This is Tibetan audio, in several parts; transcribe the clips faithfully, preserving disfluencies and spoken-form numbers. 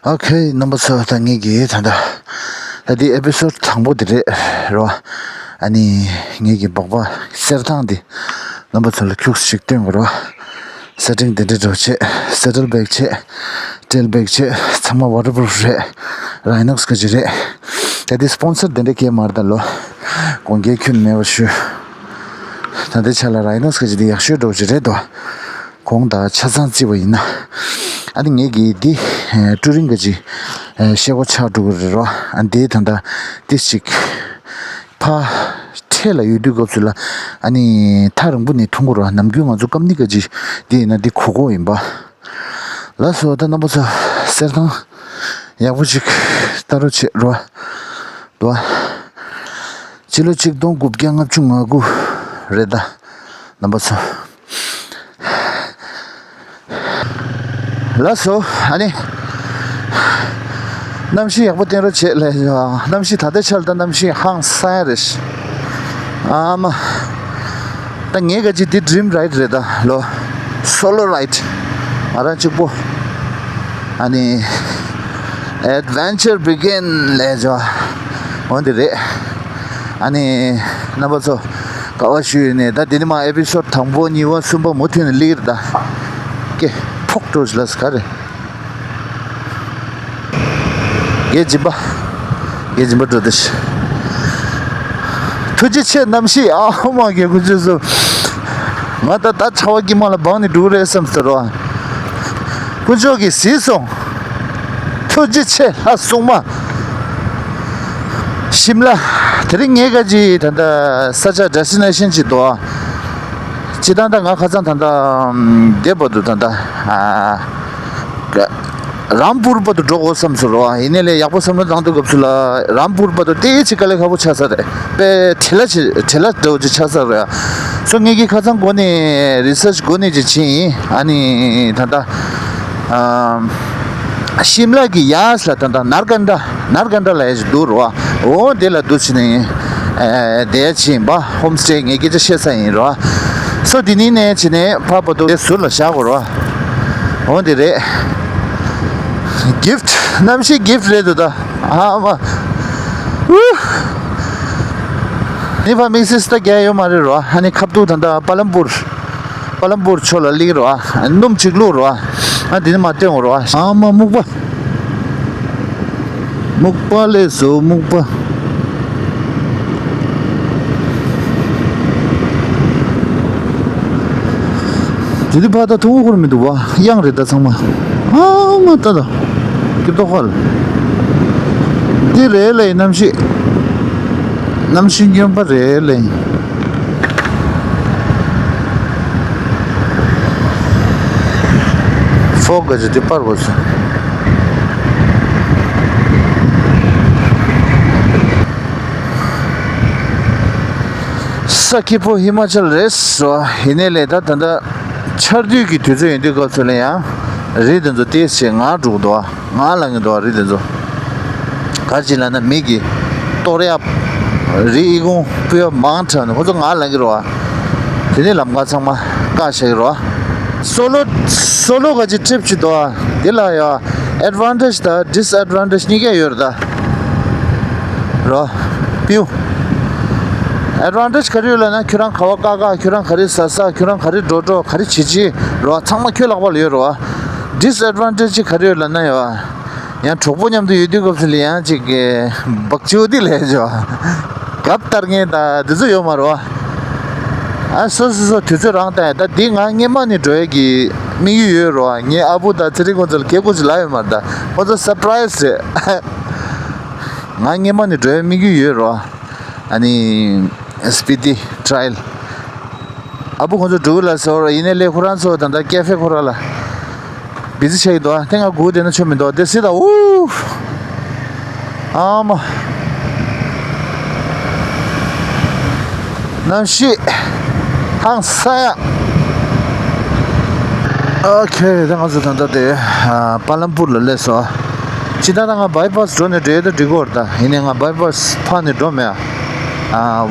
ཨོ་ཁེ། རྣམ་པ་ཚོ། ད་ངེད་ཀྱིས་ད་ལྟ་ད་འདི་ཨེ་པི་སོ་ཌི་དང་པོ་འདི་རེད་རོ། ཨ་ནི་ངེད་ཀྱི་སྦག་སྦག་གསེར་ཐང་འདི་རྣམ་པ་ཚོ་ལ་ཁྱུག་ཙམ་ཞིག་སྟོན་དགོས་རོ། སེ་ཊིང་འདི་འདྲ་འདྲ་བྱས། སེ་ཊལ་བེག་བྱས། ཊེལ་བེག་བྱས། ཚང་མ་ཝ་ཊར་པུ་རུཕ་རེད། རའི་ནོག་སི་གི་ཅིག་རེད། ད་འདི་སི་པོན་སར་འདི་འདྲ་གས་མ་རེད་ད་ལོ། དགོངས་འགལ་ཁྱོན་མེད་པ་ཞུ། ད་ལྟའི་ཆ་ལ་རའི་ནོག་སི་གི་ཅིག་འདི་ཡག་ཤོས་འདྲ་བོ་ཅིག་རེད་དོ། གོང་དང་ཆ་ཚང་བརྩིས་པ་ཡིན་ན། ཨ་ནི་ངེད་ཀྱིས་འདི་ཀྲུ་རིན་གི་ཅིག་ཤེལ་སྒོ་ཆག་འགྲོ་གི་རེད་རོ། ཨ་འདི་ད་ལྟ་ཏིས་ཅིག་ཕ་འཕྲེད་ལ་ཡོད་དུས་སྐབས་སུ་ལ། ཨ་ནི་ཐག་རིང་པོ་ནས་མཐོང་གི་རོ། ནམ་རྒྱུན་ང་ཚོ་ཀམ་ནི་ག་ཅིག་འདི་ཡིན་ན་འདི་གོ་གོ་ཡིན་པ། ལགས་སོ། ད་རྣམ་པ་ཚོ། གསེར་ཐང་ཡག་པོ་ཅིག་ལྟ་རོགས་བྱེད་རོ། དོ། སྤྱི་ལོ་ཆིག་སྟོང་དགུ་བརྒྱ་ལྔ་བཅུ་ང་དགུ་རེད་ད། རྣམ་པ་ཚོ། ལགས་སོ། ཨ་ནི། གནམ་གཤིས་ཡག་པོ་བསྟན་རོགས་བྱེད་ལས། གནམ་གཤིས་ད་ལྟའི་ཆར་ད་གནམ་གཤིས་ཧང་སང་རེད། ཨ་མ། ད་ངས་ག་ཅིག་འདི་ཌི་རིམ་རའིཌ་རེད་ད་ལོ། སོ་ལོ་རའིཌ། ང་རང་གཅིག་པོ། ཨ་ནི། Adventure begin ལས་བྱ། འོ་འདི་རེད། ཨ་ནི། རྣམ་པ་ཚོ། དགའ་བ་ཞུ་ཡོད་ནས། ད་འདི་ནི་མ་ཨེ་པི་སོ་ཌི་དང་པོ་གཉིས་པ་གསུམ་པ་མུ་མཐུད་ནས་སླེབས་ཀྱི་རེད་ད། ཀེ། ཕོག་འགྲོ་ཞིག་ལ་ག་རེ། རྒྱལ་སྦྱིན་པ། རྒྱལ་སྦྱིན་པ་འགྲོ་ད་ཤི། ཐུགས་རྗེ་ཆེ། གནམ་གཤིས་ཨ་མ་གི་ཀུན་སྤྱོད་སུ། ང་ད་ད་ཆར་པ་དཀྱིལ་མ་ལ་སྦངས་ནས་འགྲོ་གི་རེད་བསམ་ཟེར་རོ། ཀུན་སྤྱོད་ཀྱིས་གཟིགས་སོང་། ཐུགས་རྗེ་ཆེ་ལྷ་སྲུང་མ། ཤིམ་ལ། དེ་རིང་ངས་ག་ཅིག་ད་ལྟ་ས་ཆ་ཌེ་སི་ཊི་ནེ་ཤན་ཅིག་འདུག་ཨ། སྤྱིར་བཏང་ད་ང་ཁ་སང་ད་ལྟ་འདི་བར་དུ་ད་ལྟ་ཨ། རམ་པུར་བར་དུ་འགྲོ་དགོས་བསམ་སོང་རོ། ཡིན་ནའི་ལས་ཡག་པོ་བསམ་བློ་བཏང་དུས་སྐབས་སུ་ལ། རམ་པུར་བར་དུ་ཏོག་ཙམ་དཀའ་ལས་ཁག་པོ་ཆགས་ས་རེད། དཔེ་བྲེལ་བ་ཆེ་བྲེལ་བ་འདྲ་བོ་ཅིག་ཆགས་ས་རེད། སོ་ངེད་ཀྱིས་ཁ་སང་འགོ་ནས་རི་སར་ཆི་འགོ་ནས་ཅིག་བྱས་ཡིན། ཨ་ནི་ད་ལྟ་ཨམ། ཤིམ་ལ་གི་ཡར་ལ་ད་ལྟ་ནར་ཀན་ཌ། ནར་ཀན་ཌ་ལ་ཡ་ཅིག་འདུག་རོ། འོ་དེ་ལ་འདུག་བྱས་ནས་ཨ་བསྡད་ཡ་ཅིག་ཡིན་པ། ཧོམ་སི་ཊེ་ངས་སྐད་ཆ་བཤད་ས་ཡིན་རོ། སོ་དེ་ནས་ནས་བྱས་ནས་ཕར་བར་དུ་དེ་ཟུར་ལ་བཞག་དགོས་རོ། འོ་དེ་རེད། གིཕ་ཊི། གནམ་གཤིས་གིཕ་ཊི་རེད་འདུག་ད། ཨ་མ། ཨུ། ནི་ཕ་དམིགས་བསལ་ད་རྒྱག་ཡོད་མ་རེད་རོ། ཨ་ནི་ཁ་ཐུག་ད་ལྟ་པ་ལམ་པུར། པ་ལམ་པུར་ཕྱོགས་ལ་སླེབས་རོ། ཨ། སྣུམ་གཅིག་བླུགས་རོ། ཨ། དེ་ནས་མར་བཏོན་རོ། ཨ་མ། སྨུག་པ། སྨུག་པ་སླེབས་སོང་། སྨུག་པ། དེ་དུས་ཕར་ད་ཐུང་ངུ་ཁུར་མི་འདུག་བ། གཡང་རེད་ད་ཚང་མ། ཨ་མ། ད་ད། སྐྱིད་ཏོག་ཧལ། འདི་རེད་ལེ་གནམ་གཤིས། གནམ་གཤིས་སྨྱོན་པ་རེད་ལེ། ཕོག་ག་ཅི་དེ་པར་བོ་ཚོ། ས་སྐྱིད་པོ་ཧི་མ་ཅལ་རེད་སོ། ཡིན་ནའི་ལས་ད་ད་ལྟ་ཆར་དུས་ཀྱི་དུས་ཚོད་ཡིན་དུས་སྐབས་ཚོད་ལ་ཡང་རི་དེ་ཚོ་ཏོག་ཙམ་ངར་འགྲོ་གི་འདུག་ཨ། ངར་ལངས་ཀྱི་འདུག་ཨ། རི་དེ་ཚོ། ག་རེ་བྱས་ལབ་ན་མི་གིས་གཏོར་ཡག་རི་ཨི་ཁུང་སྤོ་ཡག་མང་དྲགས་ནས་ཁོ་ཚོ་ངར་ལངས་ཀྱི་རེད་བ། དེ་ནས་ལམ་ཁ་ཚང་མ་བཀག་བཞག་གི་རེད་བ། སོ་ལོ། སོ་ལོ་ག་ཅིག་ཊི་རིབ་ཅིག་འདུག་ཨ། དེ་ལ་ཡང་ཨེཌ་ཝན་ཊེཇ་དང་ཌིས་ཨེཌ་ཝན་ཊེཇ་གཉིས་ཀ་ཡོད་རེད་ད། རོ། པིའུ། ཨེཌ་ཝན་ཊེཇ་ག་རེ་ཡོད་ལབ་ན་ཁྱོད་རང་ག་བ་བཀག་བཀག་ཁྱོད་རང་ག་རེ་ཟ་ཟ་ཁྱོད་རང་ག་རེ་འགྲོ་འགྲོ་ག་རེ་བྱེད་བྱེད་རོ། ཚང་མ་ཁྱོད་ལག་པ་ལ་ཡོད་རེད་བ། ཌིས་ཨེཌ་ཝན་ཊེཇ་ག་རེ་ཡོད་ལབ་ན་ཡོད་བ། ཡང་གྲོགས་པོ་མཉམ་དུ་ཡོད་དུས་སྐབས་སུ་ལ་ཡང་ཅིག་གི་བག་ཆུ་དེ་ལས་ཇོ། གབ་ལྟར་ངན་ད་འདི་ཚོ་ཡོད་མ་རོ། ཨ་སོ་སོ་སོ་དུས་ཚོད་རང་ད་ད་འདི་ང་སྔན་མ་ནས་འགྲོ་ཡས་ཀྱི་དམིགས་ཡུལ་ཡོད་རོ། ངའི་ཨ་བུ་དང་ཚེ་རིང་ཁོང་ཚོ་ལ་སྐད་ཁུ་ཅིག་ལབ་ཡོད་མ་རེད། ད་ཁོང་ཚོ་སར་པ་རའི་སི་རེད། ང་སྔན་མ་ནས་འགྲོ་ཡས་དམིགས་ཡུལ་ཡོད་རོ། ཨ་ནི་སྤི་ཏི་ཊ་རེལ། ཨ་བུ་ཁོང་ཚོ་འགྲོ་གི་ལ་ཟེར་བ་ཡིན་ནའི་ལས་ཁོ་རང་ཚོ་ད་ལྟ་ཀེ་ཧྥེ་ཁོ་ར་ལ་བི་ཛི་ཆགས་ཀྱི་འདུག་ཨ་དེ་ང་སྒུག་བསྡད་ན་ཆོ་མི་འདུག་དེ་སྲིད་ད་ཨུ། ཨ་མ། གནམ་གཤིས་ཧང་སང་ཡ། ཨོ་ཁེ། ད་ང་ཚོ་ད་ལྟ་དེ་ཨ་པ་ལམ་པུར་ལ་སླེབས་སོང་། ཅི་ད་ད་ང་བྷའི་པ་སི་འགྲོ་ནས་འགྲོ་ཡས་ད་འགྲིག་གི་ཡོད་རེད། ད་ཡིན་ནའི་ང་བྷའི་པ་སི་ཕར་ནས་འགྲོ་མེད་ཨ། ཨ་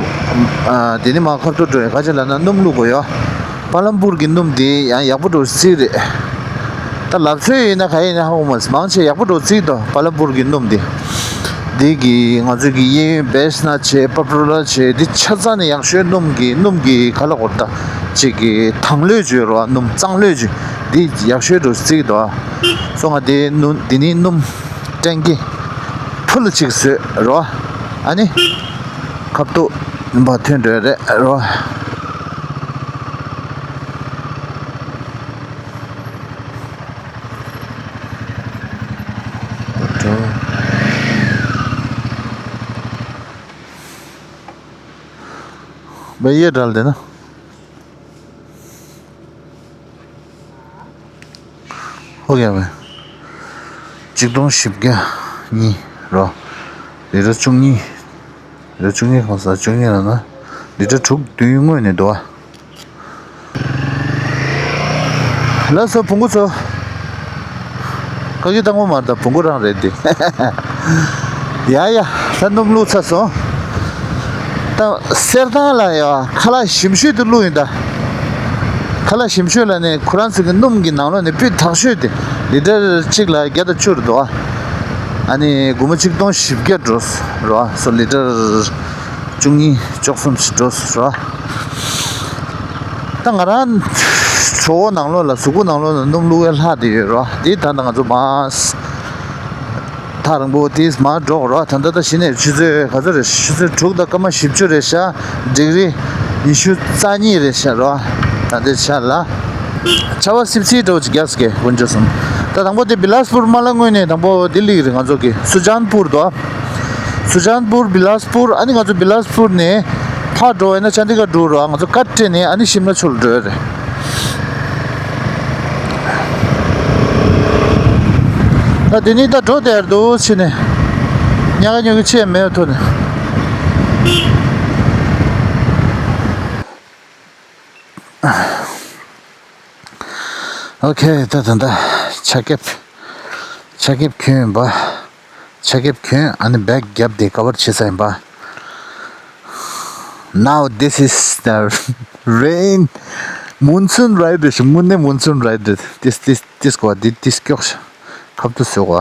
ཨ་དེ་ནི་མ་ཁ་ཐུག་འགྲོ་ཡས་ག་ཅི་ལབ་ན་སྣུམ་བླུག་དགོས་ཡོད། པ་ལམ་པུར་གྱི་སྣུམ་དེ་ཡང་ཡག་པོ་འགྲོ་རྩིས་རེད། ད་ལབ་ཚོད་ཡིན་ན་ག་ཡིན་ན་ཧ་གོ་མ་སོང་། མང་ཆེ་ཡག་པོ་འགྲོ་རྩིས་དོ་པ་ལམ་པུར་གྱི་སྣུམ་དེ། འདི་གི་ང་ཚོ་གི་གཡས་གཡོན་བེ་སི་ན་བྱས་པ་པུ་ར་བྱས་འདི་ཆ་ཚང་ནས་ཡག་ཤོས་སྣུམ་གྱི་སྣུམ་གྱི་ག་ལ་གོ་ད་ཅིག་གི་དང་ལོས་བྱོས་རོ། སྣུམ་གཙང་ལོས་བྱོས་འདི་ཡག་ཤོས་འགྲོ་རྩིས་དོ། སོ་ང་འདི་སྣུམ་འདི་ནི་སྣུམ་ཊེང་ཀི་ཕུལ་ཅིག་བཟོས་རོ། ཨ་ནི་ཁབ་ཏུ་སྣུམ་པ་ཐོན་འགྲོ་རེད་རོ། བའི་ཡེ་འདྲ་ལ་དེ་ན། ཧོ་ཡ་བས། གཅིག་སྟོང་བཞི་བརྒྱ་གཉིས་རོ། ལི་ཊར་བཅུ་གཉིས། ལི་ཊར་བཅུ་གཉིས་གང་ཟག་བཅུ་གཉིས་ལ་ན། ལི་ཊར་དྲུག་བདུན་སྔོན་ནས་འདུག་ཨ། ལགས་སོ་བོང་ཀུ་ཚོ། ཁ་གི་བཏང་བ་མ་རེད་ད་བོང་ཀུ་རང་རེད་དེ། ཡ་ཡ་ད་སྣུམ་བླུགས་ཚར་སོང་། ད་གསེར་ཐང་ལ་ཡ་ཁ་ལག་ཞིམ་ཤོས་དེ་བླུགས་ཡིན་ད། ཁ་ལག་ཞིམ་ཤོས་ལ་ནི་ཁོ་རང་ཚོ་གི་སྣུམ་གྱི་ནང་ལོགས་ནས་སྤུས་དག་ཤོས་དེ་ལི་ཊར་གཅིག་ལ་བརྒྱ་དང་བཅུ་རེད་འདུག་ཨ། ཨ་ནི་སྒོར་མོ་གཅིག་སྟོང་བཞི་བརྒྱ་འགྲོ་རོ། སོ་ལི་ཊར་བཅུ་གཉིས་བཅུ་གསུམ་ཞིག་འགྲོ་རོ། ད་ང་རང་གྲོད་ཁོག་ནང་ལོགས་ལ་གཟུགས་པོ་ནང་ལོགས་ལ་སྣུམ་བླུགས་ཡས་ལྷག་བསྡད་ཡོད་རོ། འདི་ད་ལྟ་ང་ཚོ་མར་ཐག་རིང་པོ་དེ་མར་འགྲོ་དགོས་རོ། ད་ལྟ་ད་གཞི་ནས་ཆུ་ཚོད་ག་ཚོད་རེད། ཆུ་ཚོད་དྲུག་དང་སྐར་མ་བཞི་བཅུ་རེད་ཤག་ཌིག་རི་ཉི་ཤུ་རྩ་གཉིས་རེད་ཤག་རོ། ད་ལྟའི་ཆ་ལ། ཆར་པ་སིབ་སིབ་འདྲ་བོ་ཅིག་རྒྱག་སྐད་ཀུན་སྤྱོད་གསུམ། ད་དང་པོ་དེ་བི་ལཱས་པུར་མ་ལ་སྔོན་ནས་དང་པོ་དེ་སླེབས་རེད། ང་ཚོ་གི་སུ་ཇཱན་པུར་དོ། སུ་ཇཱན་པུར་བི་ལཱས་པུར། ཨ་ནི་ང་ཚོ་བི་ལཱས་པུར་ནས་ཕར་འགྲོ་བས་ན་ཅན་དི་གྷར་འགྲོ་རོགས། ང་ཚོ་ཀར་ཊེ་ནས་ཨ་ནི་ཤིམ་ལ་ཆུ་ལ་འགྲོ་ཡ་རེད། ད་དེ་ནི་ད་འགྲོ་བསྡད་འདུག་ཕྱི་ནས་ཉག་ག་ཉོག་གི་ཆེ་མེད་པའི་ཐོག་ནས། ཨོ་ཁེ། ད་ད་ད་ཆ་ཁེབས། ཆ་ཁེབས་གྱོན་ཡིན་པ། ཆ་ཁེབས་གྱོན་ཨ་ནི་བེག་བརྒྱབ་སྟེ་ཀ་བར་བྱེད་ས་ཡིན་པ། Now this is the rain monsoon ride རེད་ཤག་དངོས་གནས་མོན་སུན་རའི་ཌི་རེད། ཏིས་ཏིས་ཏིས་གོ་འདི་ཏིས་སྐྱོག་ཤག་ཁབ་ཏུ་བཟོས་གོ།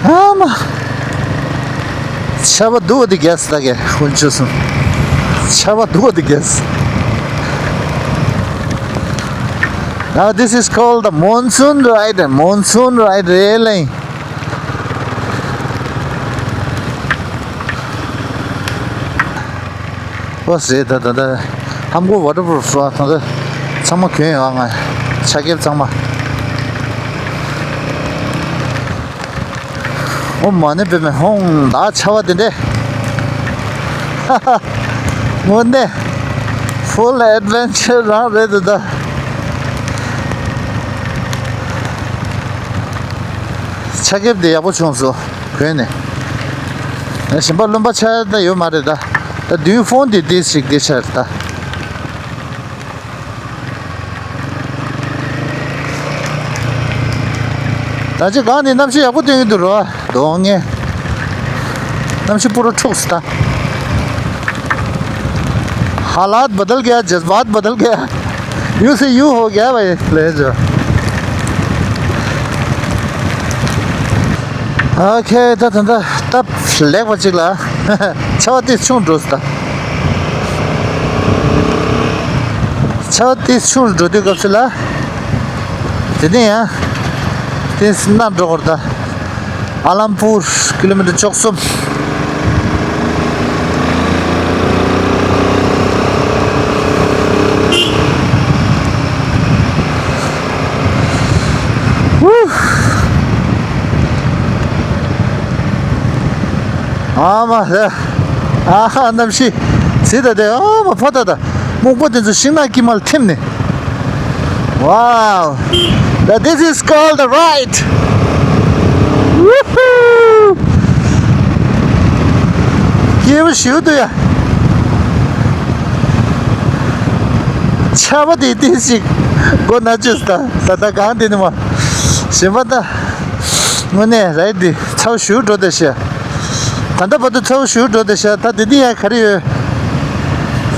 ཨ་མ། ཆར་པ་སྡུག་པ་འདི་རྒྱག་ས་ད་གས་ཀུན་སྤྱོད་གསུམ། ཆར་པ་སྡུག་པ་འདི་རྒྱག་ས། Now this is called the monsoon ride. Monsoon ride རེད་ལེ། ཨོ་ཟེར་ད་ད་ད་ཧམ་གོ་ཝ་ཊར་པུ་རུ་ཕུ་ད་ད་ཚང་མ་གྱོན་ཡོད་ང་། ཆ་ཁེབས་ཚང་མ། ཨོ་མ་ཎི་པདྨེ་ཧཱུྃ། ད་ཆར་པ་དེ་འདྲས། དངོས་གནས་ཕུལ་ཨེཌ་ཝེན་ཅར་རང་རེད་འདུག་ད། ཆ་ཁེབས་དེ་ཡག་པོ་བྱུང་སོང་གོན་ནས། གཞན་པ་རློན་པ་ཆགས་ད་ཡོད་མ་རེད་ད། ད་མདུན་ཕོན་དེ་དེ་ཞིག་དེ་ཆགས་རེད་ད། ད་ཅི་གང་ནས་གནམ་གཤིས་ཡག་པོ་སྟོན་གྱི་འདུག་རོ། གདོང་ངན། གནམ་གཤིས་པུ་ར་འཁྲུགས་སོང་ད། حالات بدل گیا، جذبات بدل گیا۔ یوں سے یوں ہو گیا بھائی، لے جاؤ۔ ཨོ་ཁེ། ད་ད་ད་སྟབས་ལེགས་པ་ཅིག་ལ། ཆར་པ་ཏིས་ཆུང་འགྲོ་སོང་ད། ཆར་པ་ཏིས་ཆུང་འགྲོ་དུས་སྐབས་སུ་ལ། དེ་ནས་ཡང་དེ་སྣ་འགྲོ་བར་ད། ཨ་ལམ་པུར་ཀི་ལོ་མི་ཊར་བཅུ་གསུམ། ཧུ། ཨ་མ་ཧེ། ཨ་ཧ། གནམ་གཤིས་ཟེར་ད་དེ། ཨ་མ་ཕ་ད་ད། སྨུག་པ་དེ་ཚོ་ཤིང་ནགས་དཀྱིལ་མར་ཐིམ་ནས། Wow, the, this is called the ride. Woohoo! སྐྱིད་པོ་ཞེ་པོ་འདུག་ཡ། ཆར་པ་དེ་ཏིག་ཅིག་མགོ་ན་བཅོས་ད། ད་ད་གང་དེ་ནི་མ། གཞན་པ་ད། དངོས་གནས་རའིཌ་འདི་ཚ་བོ་ཞེ་པོ་འགྲོ་བསྡད་ཤག། ད་ལྟ་བར་དུ་ཚ་བོ་ཞེ་པོ་འགྲོ་བསྡད་ཤག། ད་དེ་འདི་ཡང་ག་རེ་ཡོད།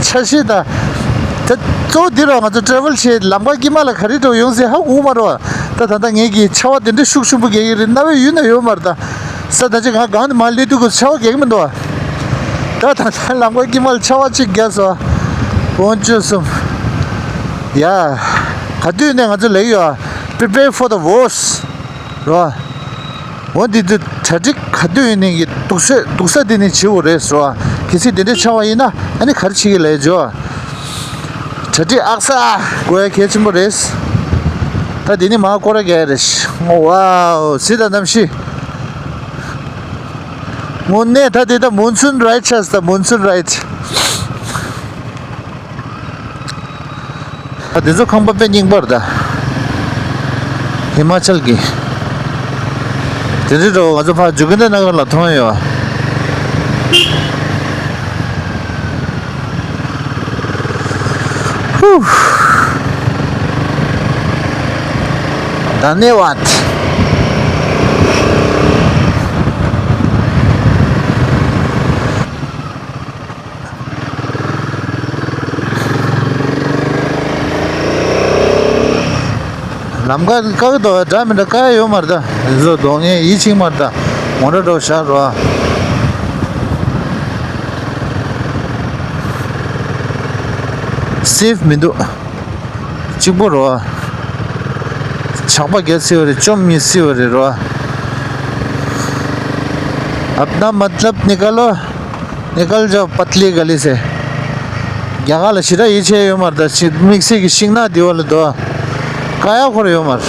ཆ་ཤས་དང་། ད་གཙོ་བོ་འདི་རུ་ང་ཚོ་ཊེ་རེ་ཝལ་བྱེད། ལམ་ཁ་དཀྱིལ་མ་ལ་ག་རེ་འགྲོ་ཡོང་ཟེར་ཧ་གོ་མ་རེད་པ། ད་ད་ལྟ་ངེད་ཀྱི་ཆར་པ་དེ་འདྲ་ཤུགས་ཆེན་པོ་རྒྱག་གི་རེད། རྣ་བའི་ཡུལ་ན་ཡོད་མ་རེད་ད། ས་ད་ཅི་ང་གང་ནས་མར་སླེབས་དུས་ཀྱི་ཆར་པ་རྒྱག་གི་མི་འདུག་པ། ད་ད་ལྟ་ལམ་ཁ་དཀྱིལ་མ་ལ་ཆར་པ་གཅིག་རྒྱག་སོང་། དཀོན་མཆོག་གསུམ། ཡ། ག་དུས་ནས་ང་ཚོ་ལེགས་ཡོད། Prepare for the worst. རོ། འོ་འདི་དུས་གྲ་སྒྲིག་ག་དུས་ཡིན་ནའི་གི་སྡུག་ས་སྡུག་ས་འདི་ནས་བྱེད་དགོས་རེད་ཟེར་བ། གལ་སྲིད་འདི་འདྲའི་ཆར་པ་ཡིན་ན་ཨ་ནི་ག་རེ་བྱེད་ཀྱི་ལས་འཇོ། གྲ་སྒྲིག་ཨག་ས་དགོས་ཡ་གལ་ཆེན་པོ་རེད། ད་འདི་ནི་མ་སྐོར་ར་རྒྱག་ཡ་རེད། ཝའོ་ཟེར་ད་གནམ་གཤིས། དངོས་གནས་ད་འདི་ད་མོན་སུན་རའིཌ་ཆགས་ད། མོན་སུན་རའིཌ། ཨ། དེ་ཚོ་ཁང་པ་དཔེ་རྙིང་པ་རེད་ད། ཧི་མ་ཅལ་གྱི། དེ་འདྲའི་འགྲོ་ང་ཚོ་ཕར་ཇོ་གིན་དར་ནགར་ལ་མཐོང་ཡོད། ཧུ། དྷ་ནེ་ཝཱད། ལམ་ཁ་དཀའ་གི་འདུག། འདྲ་མི་འདྲ་དཀའ་ཡ་ཡོད་མ་རེད་ད། རི་བཟོ་གདོང་ངན་ཡིད་ཆེས་མ་རེད་ད། མོ་ཊ་འགྲོ་བཞག་རོ། སེབ་མི་འདུག། གཅིག་པོ་རོ། ཇག་པ་བརྒྱ་བསད་པ་རེད། བཅོམ་གཉིས་བསད་པ་རེད་རོ། अपना मतलब निकालो, निकल जाओ पतली गली से. རྒྱ་གར་ལ་ཞེ་དྲག་ཡིད་ཆེས་ཡོད་མ་རེད་ད། ཞིག་དམིགས་བསལ་གྱི་ཤིང་ནགས་འདི་བ་ལ་དོ། ཀ་ཡ་ཁོར་ཡོད་མ་རེད།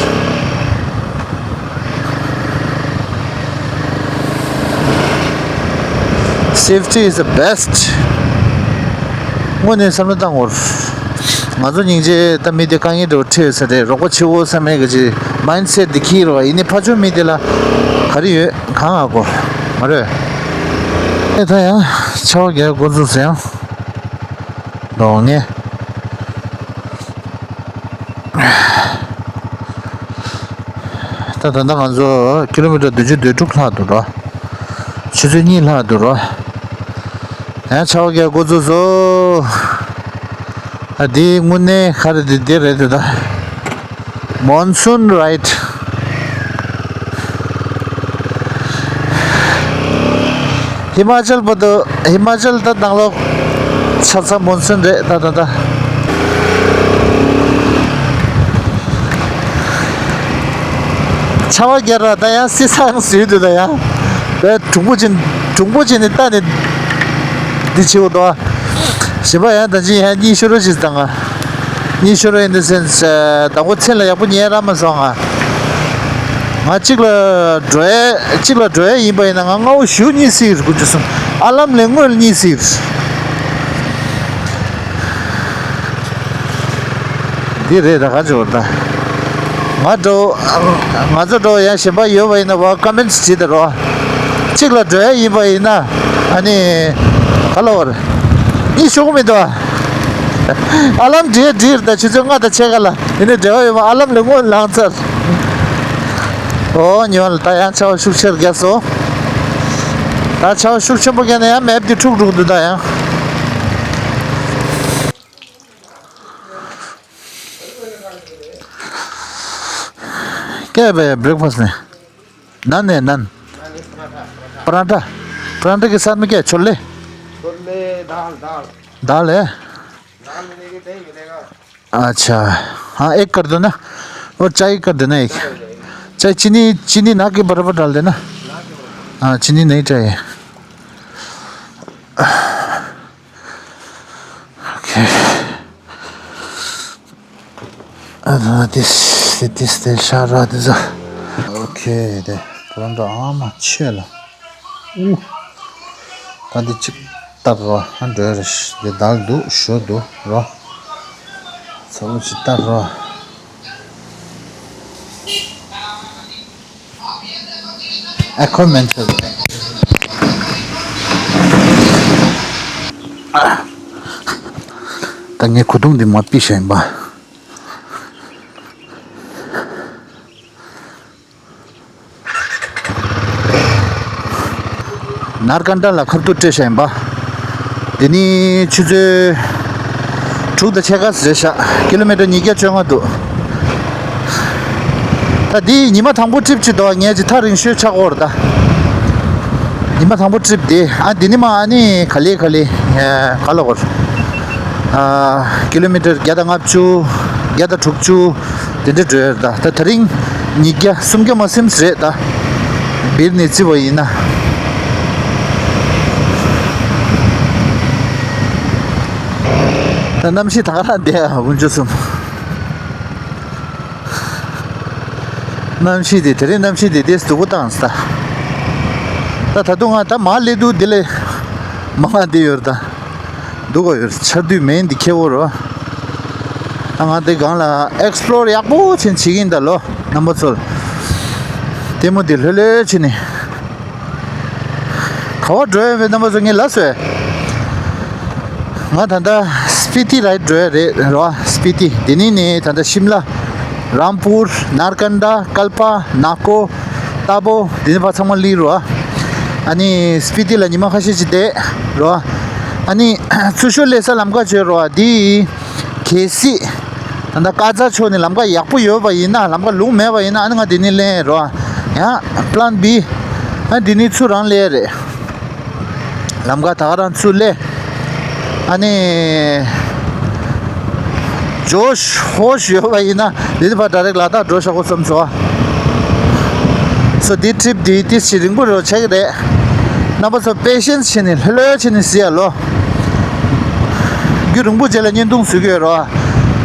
Safety is the best. དངོས་གནས་བསམ་བློ་བཏང་དགོས། ང་ཚོ་སྙིང་རྗེ་ད་མི་དེ་དཀའ་ངལ་འདྲ་བོ་འཕྲད་ཡོད་ས་རེད། རོགས་པ་བྱེད་འོས་བསམ་མེད་གི་ཅི། མའིན་སེཊ་འདི་འཁྱེར་བ་ཡིན་ནི་ཕ་ཆོས་མི་དེ་ལ་ག་རེ་ཡོད་གང་ཨ་གོ་མ་རེད། ཨེ་ད་ཡང་ཆར་པ་རྒྱག་འགོ་ཚུགས་ཟེར་ཡང་གདོང་ངེ། ད་ད་ལྟ་ང་ཚོ་ཀི་ལོ་མི་ཊར་བདུན་ཅུ་དོན་དྲུག་ལྷག་འདུག་རོ། ཆུ་ཚོད་གཉིས་ལྷག་འདུག་རོ། ཡང་ཆར་པ་རྒྱག་འགོ་ཚུགས་སོ། ཨ་འདི་དངོས་གནས་ག་རེ་འདི་འདི་རེད་འདི་ད། མོན་སུན་རའིཊ། ཧི་མ་ཅལ་བར་དུ་ཧི་མ་ཅལ་ད་ནང་ལོགས་ཆ་ཚང་མོན་སུན་རེད་ད་ད་ད། ཆར་པ་རྒྱག་ར་ད་ཡང་བསིལ་སང་བཟོས་འདུག་ད་ཡང་། བས་གྲུང་པོ་ཅན་གྲུང་པོ་ཅན་ནི་ལྟ་ནི་འདི་བྱེད་འོ་དོ། གཞན་པ་ཡང་ད་ཅི་ཡང་གཉིད་ཤོར་རོ་ཞིག་དང་ང་། གཉིད་ཤོར་རོ་in the sense ཨ་དང་པོ་མཚན་ལ་ཡག་པོ་ཉལ་ར་མ་སོང་ང་། ང་གཅིག་ལ་འགྲོ་ཡ་གཅིག་ལ་འགྲོ་ཡ་ཡིན་པ་ཡིན་ན་ང་སྔ་བོ་ཞུ་གཉིད་སད་དགོས་རྒྱུ་སོང་། ཨ་ལམ་ལས་སྔོན་གཉིད་སད། འདི་རེད་ད་ག་ཅོར་ད། ང་འགྲོ། ང་ཚོ་འགྲོ་ཡང་གཞན་པ་ཡོད་པ་ཡིན་ན་བ་ཀོ་མེན་ཊི་བྲིས་ད་རོ། གཅིག་ལ་འགྲོ་ཡ་ཡིན་པ་ཡིན་ན་ཨ་ནི་ག་ལ་བར་གཉིད་ཤོག་མི་འདུག་ཨ། ཨ་ལམ་བྲིས་བྲིས་ད་ཆུ་ཚོད་ལྔ་དང་ཕྱེད་ཀ་ལ་ཡིན་ན་འབྲེལ་བ་ཡོད་པ་ཨ་ལམ་ལས་སྔོན་ལངས་ཚར། ཨོ་ཉི་མ་ལ་ད་ཡང་ཆར་པ་ཤུགས་ཆེར་རྒྱག་སོང་། ད་ཆར་པ་ཤུགས་ཆེན་པོ་རྒྱག་ན་ཡང་མེབ་འདི་འཁྲུག་འཁྲུག་འདུག་ད་ཡང་། क्या है भैया ब्रेकफास्ट में? नान है, नान। पराठा। पराठा के साथ में क्या है? छोले? छोले, दाल, दाल। दाल है? दाल मिलेगी, दही मिलेगा। अच्छा, हाँ, एक कर दो ना। और चाय का देना एक। चाय चीनी, चीनी ना के बराबर डाल देना। हाँ, चीनी नहीं चाहिए। OK. ཨ་ད་དེ་དེ་དེ་དེ་ཤ་ར་དེ་ཟ། OK. དེ་པོ་རོ་འདྲ་ཨ་མ་ཆེ་ལ། ཨུ། ད་འདི་གཅིག་བཏབ་རོ། ཨ་འགྲོ་རེ་ཤི་འདི་དལ་འདུག་ཞོ་འདུག་རོ། ཚ་བོ་གཅིག་བཏབ་རོ། ཨ་ཁོ་མེན་ཆོད། ད་ངས་གོས་ཐུང་འདི་མ་ཕུད་ཤེས་ཡིན་པ། ནར་ཀན་ཌ་ལ་ཁ་ཐུག་སྤྲད་བཞག་ཡིན་པ། དེ་ནི་ཆུ་ཚོད་དྲུག་དང་ཕྱེད་ཀ་རེད་ཤག་ཀི་ལོ་མི་ཊར་ཉིས་བརྒྱ་བཅོ་ལྔ་འདུག་ད་འདི་ཉི་མ་དང་པོ་ཊི་རིབ་ཅིག་འདུག་ངས་ཅིག་ཐག་རིང་ཤོས་ཆགས་ཀྱི་ཡོད་རེད་ད། ཉི་མ་དང་པོ་ཊི་རིབ་འདི། ཨ་འདི་ནི་མ་ཨ་ནི་ག་ལེ་ག་ལེ། ག་ལ་གོ་ཀི་ལོ་མི་ཊར་བརྒྱ་དང་ལྔ་བཅུ། བརྒྱ་དང་དྲུག་ཅུ། དེ་འདྲ་འགྲོ་ཡ་རེད་ད། ད་དེ་རིང་ཉིས་བརྒྱ་སུམ་བརྒྱ་མ་ཟིན་རེད་ད། སྦིར་ནས་བརྩི་བ་ཡིན་ན། ད་གནམ་གཤིས་ད་ག་རང་བསྡད་ཡ་དཀོན་མཆོག་གསུམ། གནམ་གཤིས་དེ་དེ་རིང་གནམ་གཤིས་དེ་དེ་སྡུག་པོ་བཏང་ས། ད་ད་དུང་ང་ད་མར་སླེབས་དུས་དེ་ལས་མང་བ་འདི་ཡོད་རེད་ད། སྡུག་ག་ཡོད་ཆར་དུས་མེད་འདི་ཁེ་བོ་རོ། ཨ་ང་འདི་སྒང་ལ་ཨེགས་པོ་ལོར་ཡག་པོ་བྱེད་བྱེད་ཀྱིན་ད་ལོ་རྣམ་པ་ཚོར། ལྟད་མོ་འདི་ལྷོད་ལྷོད་བྱེད་ནས། ག་བ་འགྲོ་ཡོད་པའི་རྣམ་པ་ཚོ་ངས་ལབ་སོང་། ང་ད་ལྟ་སྤི་ཏི་རའིཌ་འགྲོ་ཡ་རེད་རོ། སྤི་ཏི་དེ་ནས་ནས་ད་ལྟ་ཤིམ་ལ། རམ་པུར། ནར་ཀན་ཌ། ཀལ་པ། ནག་ཀོ། ཏ་བོ། དེ་ནས་ཕར་ཚང་མ་སླེབས་རོ། ཨ་ནི་སྤི་ཏི་ལ་ཉི་མ་ཁ་ཤས་ཅིག་བསྡད་རོ། ཨ་ནི་ཚུར་ཤོར་སླེབས་ས་ལམ་ཁ་བྱོས་རོ། འདི་གལ་སྲིད་ད་ལྟ་ཀ་ཛ་ཕྱོགས་ནས་ལམ་ཁ་ཡག་པོ་ཡོད་པ་ཡིན་ན། ལམ་ཁ་ལུང་མེད་པ་ཡིན་ན། ཨ་ནི་ང་འདི་ནས་ལེན་རོ། ཡང་པི་ལན་བི། ཨ་འདི་ནས་ཚུར་རང་སླེབས་རེད། ལམ་ཁ་ད་ག་རང་ཚུར་སླེབས། ཨ་ནི་ཇོཤ་ཧོཤ་ཡོད་པ་ཡིན་ན་འདི་ནས་ཕར་ཌའི་རེག་ལ་དྭགས་འགྲོ་ཤག་གོ་བསམ་སོང་། སོ་འདི་ཊི་རིབ་འདི་ཏིས་ཞིག་རིང་པོ་རོ་ཆགས་ཀྱི་རེད། རྣམ་པ་ཚོ་པེ་ཤེན་སི་བྱས་ནས་ལྷོད་ལྷོད་བྱས་ནས་གཟིགས་ཡ་ལོ། རྒྱུན་རིང་པོ་རྗེས་ལ་བརྙན་ཐུང་བཟོ་གི་ཡོད་རོ།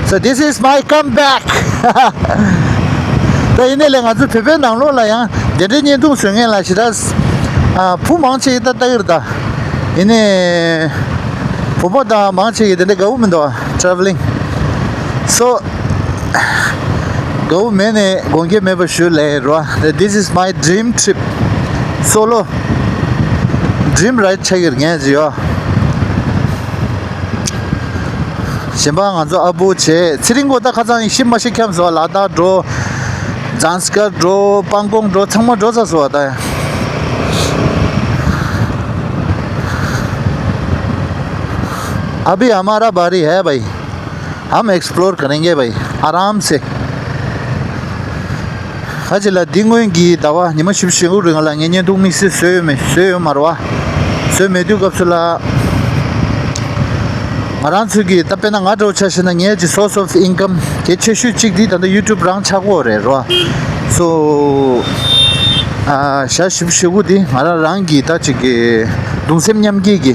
So this is my comeback. ད་ཡིན་ནའི་ལས་ང་ཚོ་བོད་པའི་ནང་ལོགས་ལ་ཡང་དེ་འདྲའི་བརྙན་ཐུང་བཟོ་མཁན་ལ་ཞེ་དྲག་ཨ་བུ་མང་ཆེ་གིས་ད་ལྟ་གིར་ད། ཡིན་ནའི་བུ་མོ་དང་མང་ཆེ་གིས་དེ་འདྲའི་དགའ་བོ་མི་འདུག་ཊ་རེ་ཝེ་ལིང་། སོ་དགའ་བོ་མེད་ནས་དགོངས་འགལ་མེད་པ་ཞུ་ལེ་རོ། This is my dream trip. Solo dream ride ཆགས་ཀྱི་རེད་ངས་ཟེར་ཡོད། གཞན་པ་ང་ཚོ་ཨ་བུ་བྱས་ཚེ་རིང་གོ་ད་ཁ་སང་ཡིན་ཤི་མ་ཤི་འཁྱམས་སོང་། ལ་དྭགས་འགྲོ། ཛཱན་སི་ཀར་འགྲོ། པང་ཀོང་འགྲོ། ཚང་མ་འགྲོ་ཚར་སོང་ད། अभी हमारा बारी है भाई। हम एक्सप्लोर करेंगे भाई, आराम से। ཁ་ཅིག་ལ་འདི་སྔོན་གྱི་ཟླ་བ་ཉི་མ་བཞི་བཅུ་ཞེ་དགུ་རིང་ལ་ངས་བརྙན་ཐུང་དམིགས་བསལ་བཟོས་ཡོད་མེད། བཟོས་ཡོད་མ་རེད་བ། བཟོས་མེད་དུས་སྐབས་སུ་ལ་ང་རང་ཚོ་གི་ད་དཔེར་ན་ང་འདྲ་བོ་ཆ་བཞག་ན་ངའི་ཅིག་source of income གལ་ཆེ་ཤོས་གཅིག་འདི་ད་ལྟ་ཡུ་ཊུབ་རང་ཆགས་ཀྱི་ཡོད་རེད་རོ། སོ་ཨ་ཞག་བཞི་བཅུ་ཞེ་དགུ་འདི་ང་རང་རང་གི་ད་ཅིག་གི་གདུང་སེམས་མཉམ་སྐྱེད་ཀྱི་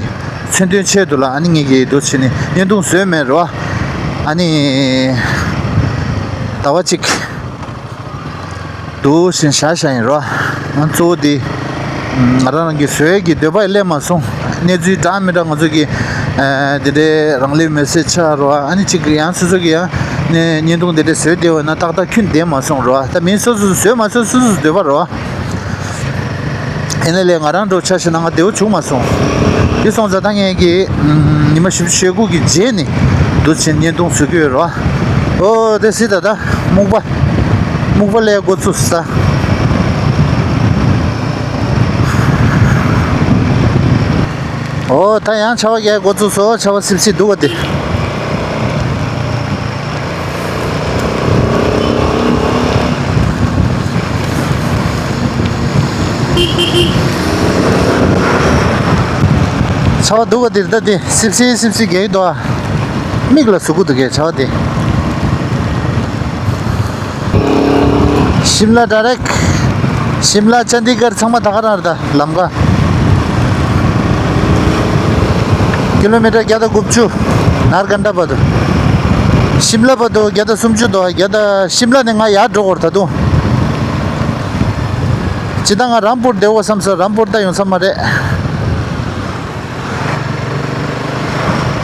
མཚོན་དོན་ཆེད་དུ་ལ་ཨ་ནི་ངེད་ཀྱིས་འདུག་བྱས་ནས་བརྙན་ཐུང་བཟོས་མེད་རོ། ཨ་ནི་ཟླ་བ་གཅིག་འདུག་བཞིན་བཞག་བཞག་ཡིན་རོ། ང་གཙོ་བོ་དེ་ང་རང་རང་གི་བཟོ་ཡས་ཀྱི་འདོད་པ་ཡང་སླེབས་མ་སོང་། གནས་ཚུལ་འདྲ་མི་འདྲ་ང་ཚོ་གི་ཨ་དེ་འདྲའི་རང་ལུས་མེར་སྲེག་ཆགས་རོ། ཨ་ནི་གཅིག་གི་ཡང་སོ་སོ་གི་ཡང་ནས་བརྙན་ཐུང་དེ་འདྲ་བཟོས་བསྡད་པ་ན་ཏག་ཏག་ཁྱོན་བསྡད་མ་སོང་རོ། ད་མིན་སོ་སོ་བཟོས་མ་བཟོས་སོ་སོ་འདོད་པ་རོ། ཡིན་ནའི་ལས་ང་རང་འདྲ་བོ་ཆ་བཞག་ན་ང་བདེ་བོ་བྱུང་མ་སོང་། དེ་སོང་ཙང་ད་ངས་ཀྱི་ཉི་མ་བཞི་བཅུ་ཞེ་དགུ་གི་རྗེས་ནས་འདུག་བྱས་བརྙན་ཐུང་བཟོ་གི་ཡོད་རེད་བ། ཨོ་དེ་སྲིད་ད་ལྟ་སྨུག་པ་སྨུག་པ་སླེབས་འགོ་བཙུགས་ས། ཨོ་ད་ཡང་ཆར་པ་རྒྱག་འགོ་བཙུགས་སོང་། ཆར་པ་སིབ་སིབ་འདུག་བ་དེ། ཆར་པ་འདུག་ག་འདིར་ད་དེ་སིབ་སིབ་སིབ་སིབ་རྒྱག་གི་འདུག་ཨ། མིག་ལ་ཟུག་གི་འདུག་གས་ཆར་པ་དེ། ཤིམ་ལ་ཌའི་རེག་ཤིམ་ལ་ཅན་ཌི་གར་ཚང་མ་ད་ག་རང་རེད། ད་ལམ་ཀ་ཀི་ལོ་མི་ཊར་བརྒྱ་དང་དགུ་བཅུ། ནར་ཀན་ཌ་བར་དུ། ཤིམ་ལ་བར་དུ་བརྒྱ་དང་སུམ་ཅུ་འདུག་བརྒྱ་དང་། ཤིམ་ལ་ནས་ང་ཡར་འགྲོ་དགོས་རེད་ད་དུང་། ཇི་ལྟར་ང་རམ་པུར་བསྡད་དགོས་བསམ་སོང་། རམ་པུར་ད་ཡོང་ས་མ་རེད།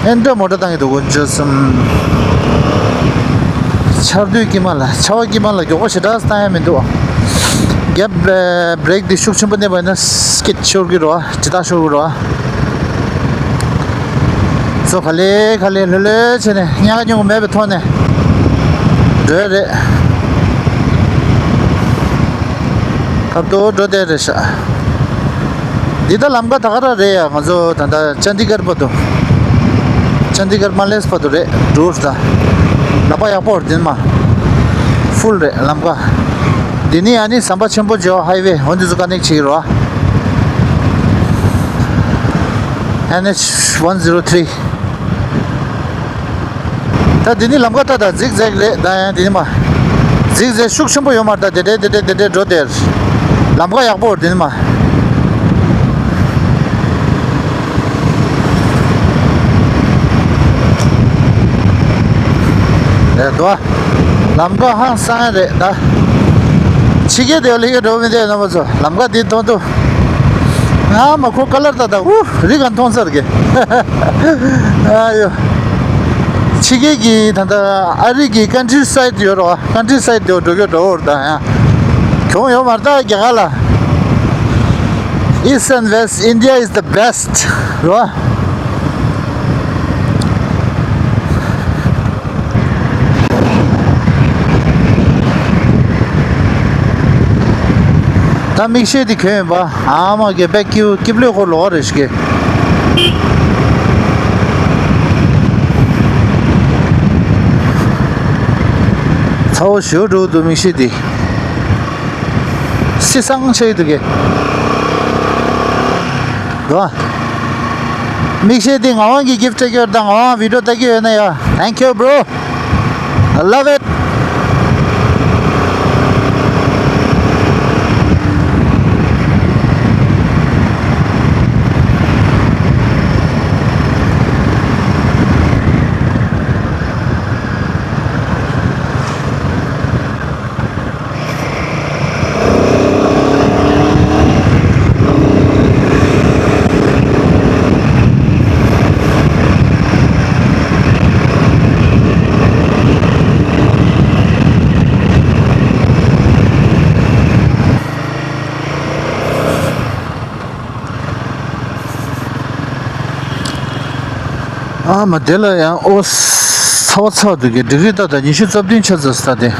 ཨེ་འདྲ་མོ་ཊ་བཏང་གི་འདུག་གོ། འཇོ་སུམ། ཆར་དུས་དཀྱིལ་མ་ལ། ཆར་པ་དཀྱིལ་མ་ལ་མགྱོགས་པོ་ཞེ་དྲག་བཏང་ཡ་མི་འདུག་རྒྱབ་ཨེ་བྷི་རེག་འདི་ཤུགས་ཆེན་པོ་གནོན་པ་ཡིན་ན་སྐྱིད་ཤོར་གི་རེད་བ། ཇི་ལྟར་ཤོར་གི་རེད་བ། སོ་ག་ལེ་ག་ལེ་ལྷོད་ལྷོད་བྱས་ནས་ཉག་ཉོག་མེད་པའི་ཐོག་ནས་འགྲོ་ཡ་རེད། ཁ་ཐུག་འགྲོ་བསྡད་རེད་ཤག་འདི་ད་ལམ་ཀ་ད་ག་རང་རེད་ཡ། ང་ཚོ་ད་ལྟ་ཅན་ཌི་གར་བར་དུ། ཅན་ཌི་གར་མ་སླེབས་བར་དུ་རེད། འགྲོ་ད། ལམ་ཀ་ཡག་པོ་རེད་འདི་ནས་མར། ཕུལ་རེད་ལམ་ཀ་འདི་ནས་ཨ་ནི་ཟམ་པ་ཆེན་པོ་ཇོ་ཧའི་ཝེ་འོ་འདི་ཚོ་ཀ་ནེག་བྱེད་ཀྱི་རེད་བ། ཨེན་ཨེཆ་ཝན་ཛི་རོ་ཐི་རི། ད་འདི་ནི་ལམ་ཀ་ད་ད་ཛིག་ཛེག་རེད། ད་ཡང་འདི་ནི་མ། ཛིག་ཛེག་ཤུགས་ཆེན་པོ་ཡོད་མ་རེད། ད་དེ་འདྲས་དེ་འདྲས་དེ་འདྲས་འགྲོ་དེར། ལམ་ཀ་ཡག་པོ་འདི་ནི་མ། རེད་དོ། ལམ་ཀ་ཧང་སང་རེད་ད། ཕྱི་རྒྱལ་དེ་ལ་ཡོད་འགྲོ་མི་འདུག་རྣམ་པ་ཚོ། ལམ་ཀ་འདི་མཐོང་དུས། ང་མ་ཁོ་ཀ་ལར་ད་ད་ཨུ་རི་ག་མཐོང་ཚར་གི། ཨ་ཡོ། ཕྱི་རྒྱལ་གྱི་ད་ལྟ་ཨ་རི་གི་ཀན་ཊི་སའིཌ་ཡོད་རོ། ཀན་ཊི་སའིཌ་དེ་འགྲོ་གི་འགྲོ་འོར་ད་ཡང་། གྱོང་ཡོད་མ་རེད་ད་རྒྱ་གར་ལ། East and West, India is the best རོ། ད་མིག་ཤེལ་དེ་གྱོན་ཡོད་པ། ཨ་མ་གི་དཔེ་སྐྱིད་སྐྱིད་ལོས་ཁོ་ལོག་རེ་ཞིག་གི། ཚ་བོ་ཞོ་འགྲོ་འདུག་མིག་ཤེལ་དེ། སི་སང་ཆེ་འདུག་གི། རོ། མིག་ཤེལ་འདི་ངག་དབང་གི་གིཕ་ཊི་སྤྲད་ཀྱི་ཡོད། ད་ངག་དབང་བི་ཌི་ཡོ་ལྟ་གི་ཡོད་ན་ཡ། Thank you, bro. I love it. ཨ་མ་དེ་ལ་ཡང་ཨོ་ཚ་བ་ཚ་བ་འདུག་གི། ཌིག་རི་ད་ད་ཉི་ཤུ་རྩ་བདུན་ཆགས་ཚར་ས་དེ།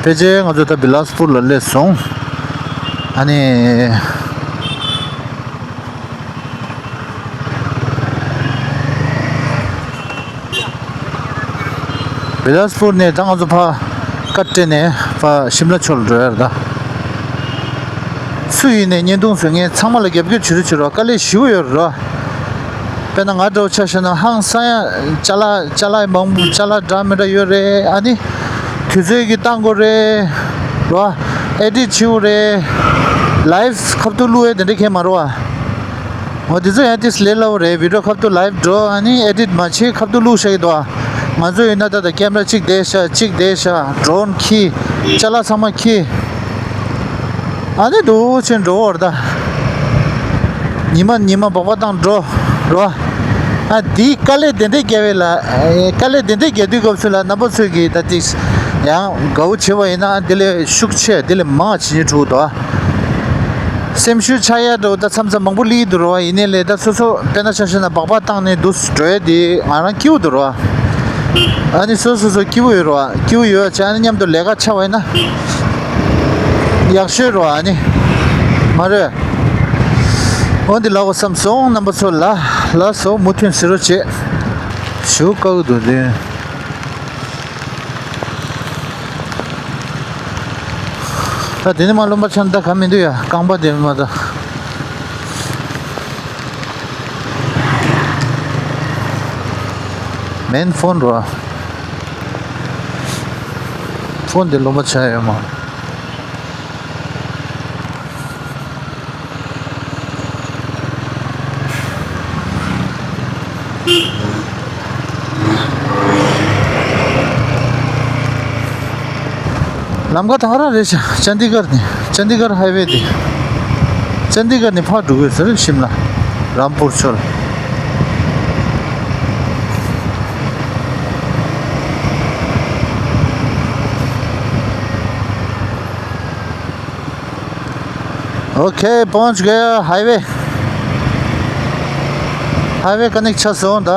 ཕལ་ཆེར་ང་ཚོ་ད་བི་ལཱ་སི་པུར་ལ་སླེབས་སོང་། ཨ་ནི། བི་ལཱ་སི་པུར་ནས་ད་ང་ཚོ་ཕར་ཀ་སྤྲད་ནས་ཕར་ཤིམ་ལ་ཕྱོགས་ལ་འགྲོ་ཡ་རེད་ད། སུ་ཡིན་ནས་བརྙན་ཐུང་བཟོ་མཁན་ཚང་མ་ལ་རྒྱབ་སྐྱོར་བྱེད་རོགས་བྱེད་རོགས། དཀའ་ལས་ཞེ་པོ་ཡོད་རེད་རོ། དཔེར་ན་ང་འདྲ་བོ་ཆ་བཞག་ན་ཧང་སང་ཡ། ཅ་ལག་ཅ་ལག་མང་པོ་ཅ་ལག་འདྲ་མི་འདྲ་ཡོད་རེད། ཨ་ནི་དུས་ཚོད་ཀྱི་བཏང་དགོས་རེད་རོ། ཨེ་ཌིཊ་བྱེད་དགོས་རེད། ལའིབ་ཁ་ཐུག་བླུག་ཡ་དེ་འདྲ་གང་ཡང་མ་རེད་བ། འོ་དེ་ཚོ་ཡང་ཏིས་ལས་སླ་བོ་རེད། བི་ཌི་ཡོ་ཁ་ཐུག་ལའིབ་འགྲོ། ཨ་ནི་ཨེ་ཌིཊ་མ་བྱེད་ཁ་ཐུག་བླུག་བཞག་གི་འདུག་ང་ཚོ་ཡིན་ན་ད་ལྟ་ཀེམ་ར་གཅིག་བསྡད་ཤག་གཅིག་བསྡད་ཤག་ཌོ་རོན་ཁྱེར། ཅ་ལག་ཚང་མ་ཁྱེར། ཨ་ནི་འདུག་ཕྱིན་འགྲོ་བར་ད། ཉི་མ་ཉི་མ་སྦག་སྦག་བཏང་འགྲོ་རོ། ཨ་འདིའི་དཀའ་ལས་དེ་འདྲས་བརྒྱབ་པ་ལ། དཀའ་ལས་དེ་འདྲས་བརྒྱབ་དུས་སྐབས་སུ་ལ་རྣམ་པ་ཚོས་ཀྱིས་ད་ཏིས་ཡང་དགའ་བོ་བྱེད་པ་ཡིན་ན་དེ་ལས་ཤུགས་ཆེ་དེ་ལས་མང་བ་བྱེད་ཉེན་འགྲོ་གི་འདུག་སེམས་ཤུགས་ཆག་ཡ་འདྲ་བོ་ད་མཚམས་མཚམས་མང་པོ་སླེབས་འདུག་རོ། ཡིན་ནའི་ལས་ད་སོ་སོ་དཔེར་ན་ཆ་བཞག་ན་སྦག་སྦག་བཏང་ནས་འདུག་འགྲོ་ཡ་དེ་ང་རང་སྐྱིད་པོ་འདུག་རོ། ཨ་ནི་སོ་སོ་སོ་སྐྱིད་པོ་ཡོད་རོ། སྐྱིད་པོ་ཡོད་བྱས་ཨ་ནི་མཉམ་དུ་ལས་ཀ་ཆགས་པ་ཡིན་ན་ཡག་ཤོས་རོ། ཨ་ནི་མ་རེད། འོ་འདི་ལབ་དགོས་བསམ་སོང་རྣམ་པ་ཚོ་ལ། ལགས་སོ། མུ་མཐུད་གཟིགས་རོགས་བྱེད། ཞེ་པོ་དཀའ་གི་འདུག་དེ། ད་དེ་ནས་མར་རློན་པ་ཆགས་ན་ད་ག་མི་འདུག་ཡ། རྐང་པ་དེ་མ་ད། མེན་ཕོན་རོ། ཕོན་དེ་རློན་པ་ཆགས་ཡོད་མ། ལམ་ཁ་ད་ག་རང་རེད་ཤག་ཅན་དི་གར་ནས། ཅན་དི་གར་ཧའི་ཝེ་དེ། ཅན་དི་གར་ནས་ཕར་འགྲོ་དགོས་ཟེར། ཤིམ་ལ། རམ་པུར་ཕྱོགས་ལ། Okay, पहुंच गया हाईवे। हाईवे कनेक्ट छ सौ दा।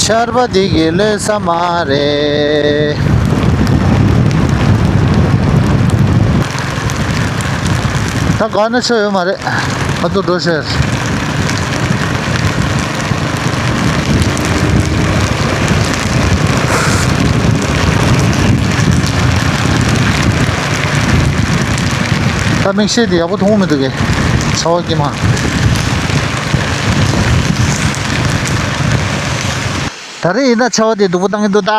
ཆར་པ་འདི་གི་ལོས་ས་མ་རེད། ད་ག་ན་ཆོ་ཡོད་མ་རེད། ང་ཚོ་འགྲོ་ཤེས། ད་མིག་ཤེལ་དེ་ཡག་པོ་མཐོང་མི་འདུག་གས། ཚ་བ་སྐྱེས་མ། ད་རེས་ཡིན་ན་ཚ་བ་དེ་སྡུག་པོ་བཏང་གི་འདུག་ད།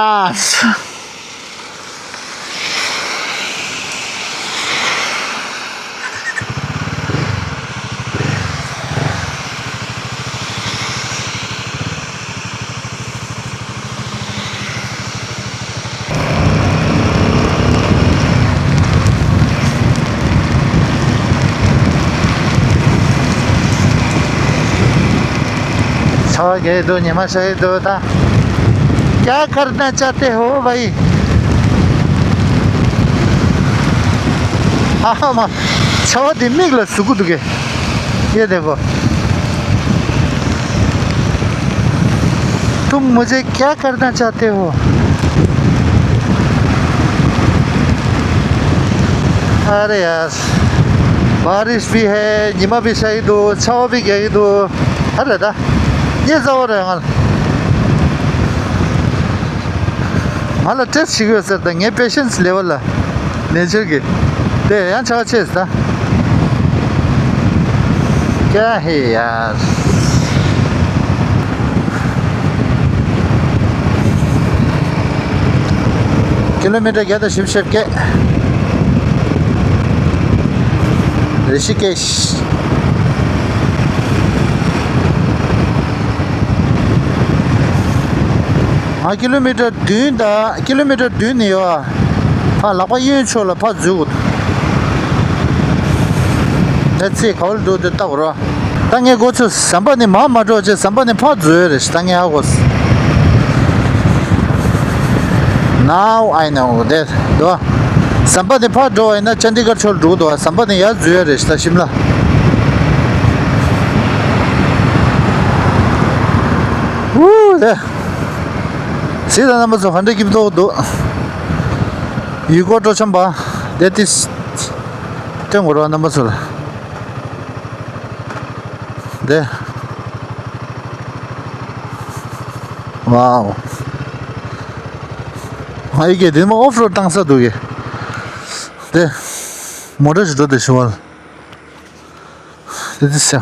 ཚ་བ་རྒྱག་གི་འདུག་ཉི་མ་ཤར་གི་འདུག་ད། क्या करना चाहते हो भाई? ཨ་མ། ཚ་བ་འདི་མིག་ལ་ཟུག་གི་འདུག་གས། ये देखो। तुम मुझे क्या करना चाहते हो? अरे यार, बारिश भी है, ཉི་མ་བི་ཤར་གི་འདུག་ཚ་བ་བི་རྒྱག་གི་འདུག་ཧ་རེད་ད། ངས་རྩ་བ་རེད་ང་། ང་ལ་ཊེསཊ་བྱེད་ཀྱི་ཡོད་ཟེར་ད། ངའི་པེ་ཤེན་སི་ལེ་ཝལ་ལ། ནེ་ཅར་གྱི། དེ་ཡང་ཆ་ཆེ་ཟེར་ད། क्या है यार। ཀི་ལོ་མི་ཊར་བརྒྱ་དང་བཞི་བཅུ་ཞེ་བརྒྱད། རི་ཤི་ཀེཤ། ང་ཀི་ལོ་མི་ཊར་བདུན་དང་། ཀི་ལོ་མི་ཊར་བདུན་ནས་ཡོད་ཨ། ཕར་ལག་པ་གཡོན་ཕྱོགས་ལ་ཕར་འཛུལ་དགོས། ད་ཚེ་ག་བར་འགྲོ་དེ་ལྟ་དགོས་ར། ད་ངས་འགོ་ཚུགས། ཟམ་པ་ནས་མར་མ་འགྲོ་བྱས། ཟམ་པ་ནས་ཕར་འཛུལ་ཡ་རེད་ཤག་ད་ངས་ཧ་གོ་སོང་། Now I know that. དོ། ཟམ་པ་ནས་ཕར་འགྲོ་བ་ཡིན་ན་ཅན་དི་གར་ཕྱོགས་འགྲོ་གི་འདུག་ཟམ་པ་ནས་ཡར་འཛུལ་ཡ་རེད་ཤག་ད་ཤིམ་ལ། ཝུ། དེ། གཟིགས་དང་རྣམ་པ་ཚོ། ཧོན་ཌ་སྐྱིད་པོ་འདུག་ཡུལ་སྐོར་སྤྲོ་འཆམ་པ། དེ་ཏིས། སྟོན་དགོས་རོགས་རྣམ་པ་ཚོ་ལ། དེ། ཝའོ། ཨ་ཡི་གེ་དེ་མ་ཨོཕ་རོཌ་བཏང་ས་འདུག་གས། དེ། མོ་ཊ་ཞིག་འགྲོ་དེ་ཤི་བ་ལ། དེ་དེ་ས།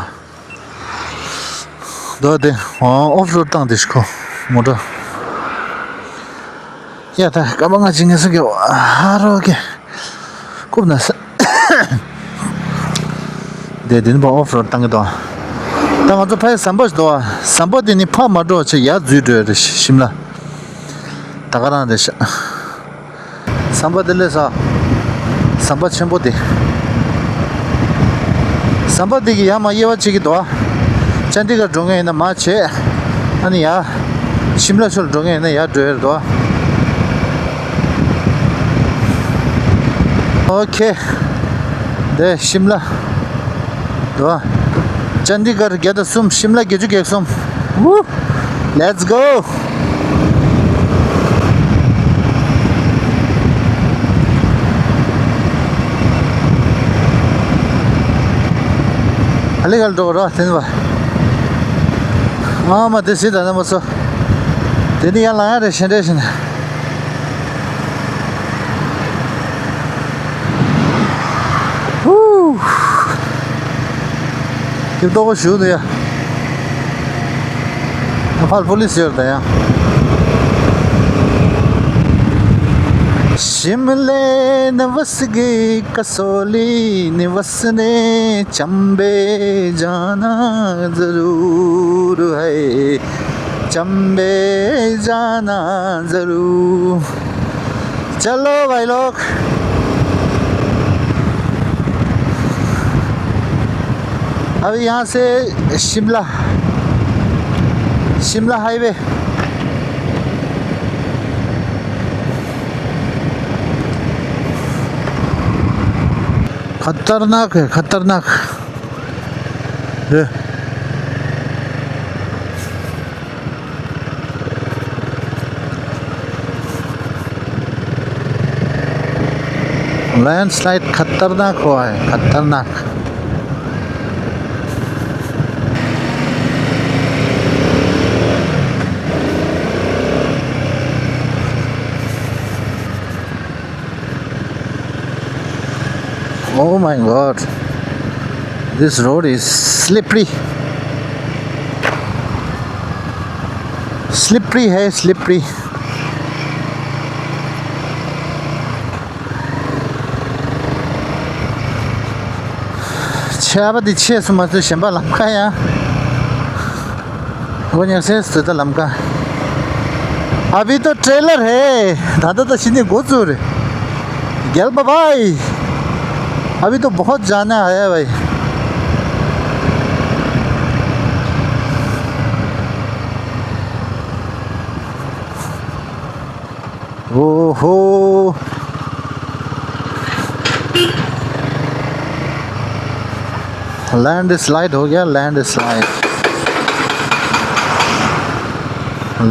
དོ་དེ། ཨོཕ་རོཌ་བཏང་དེ་ཤི་ཁོ། མོ་ཊ། ཡ་ད་སྐར་མ་ལྔ་ཅིག་ངལ་གསོ་གི་ཧ་རོ་གི། རྐུབ་ན་ས། དེ་དེ་ནི་པ་ཨོཕ་རོཌ་བཏང་གི་འདུག་ད་ང་ཚོ་ཕ་ཡི་ཟམ་པ་ཞིག་འདུག་ཟམ་པ་དེ་ནི་ཕར་མ་འགྲོ་བྱས་ཡར་འཛུལ་འགྲོ་ཡ་རེད་ཤིམ་ལ། ད་ག་རང་རེད་ཤག་ཟམ་པ་དེ་ལས་ས། ཟམ་པ་ཆེན་པོ་དེ། ཟམ་པ་དེ་གི་ཡར་མར་དབྱེ་བ་ཕྱེ་གི་འདུག་ཅན་དི་གར་འགྲོ་མཁན་ཡིན་ན་མར་བྱས། ཨ་ནི་ཡར། ཤིམ་ལ་ཕྱོགས་ལ་འགྲོ་མཁན་ཡིན་ན་ཡར་འགྲོ་ཡ་རེད་འདུག་ཨོ་ཁེ། དེ་ཤིམ་ལ། འདུག་ཅན་དི་གར་བརྒྱ་དང་གསུམ། ཤིམ་ལ་བརྒྱད་ཅུ་གྱ་གསུམ། ཝུ། Let's go. ཨ་ལི་གལ་འགྲོ་རོགས་དེ་ནི་བ། ཨ་མ་དེ་སྲིད་ད་ནི་མ་སོ། དེ་ནི་ཡང་ལ་ཡང་རེ་ཞེ་འདྲེ་ཞིག་ན། ཧུ། སྐྱིད་པོ་ཞུ་འདུག་ཡ། ཨ་པུ་ལིས་ཡོད་ད་ཡ། شملے نہ وس گئی کسولی نہ وسنے چمبے جانا ضرور ہے چمبے جانا ضرور۔ चलो भाई लोग, अब यहाँ से शिमला, शिमला हाईवे। खतरनाक है, खतरनाक। ये। लैंडस्लाइड खतरनाक हुआ है, खतरनाक। Oh my God, this road is slippery. Slippery है, slippery। ཆར་པ་འདི་ཆེ་སུ་མ་ཚོད་གཞན་པ་ལམ་ཁ་ཡང་། वो ཉག་སེ་སུ་ད་ལམ་ཁ། अभी तो ट्रेलर है। ད་ད་ད་ཤི་ནི་འགོ་ཚུགས་རེད། गैल बाबा, अभी तो बहुत जाना है भाई। ओहो, लैंडस्लाइड हो गया, लैंडस्लाइड।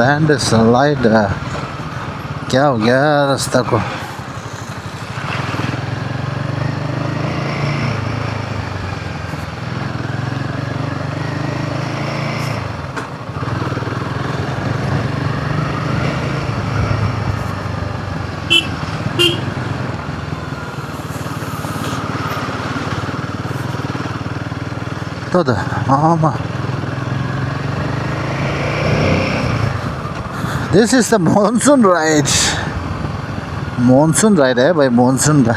लैंडस्लाइड, क्या हो गया रास्ता को? ད་ད་ཨ་མ། This is the monsoon ride. Monsoon ride है भाई, monsoon का।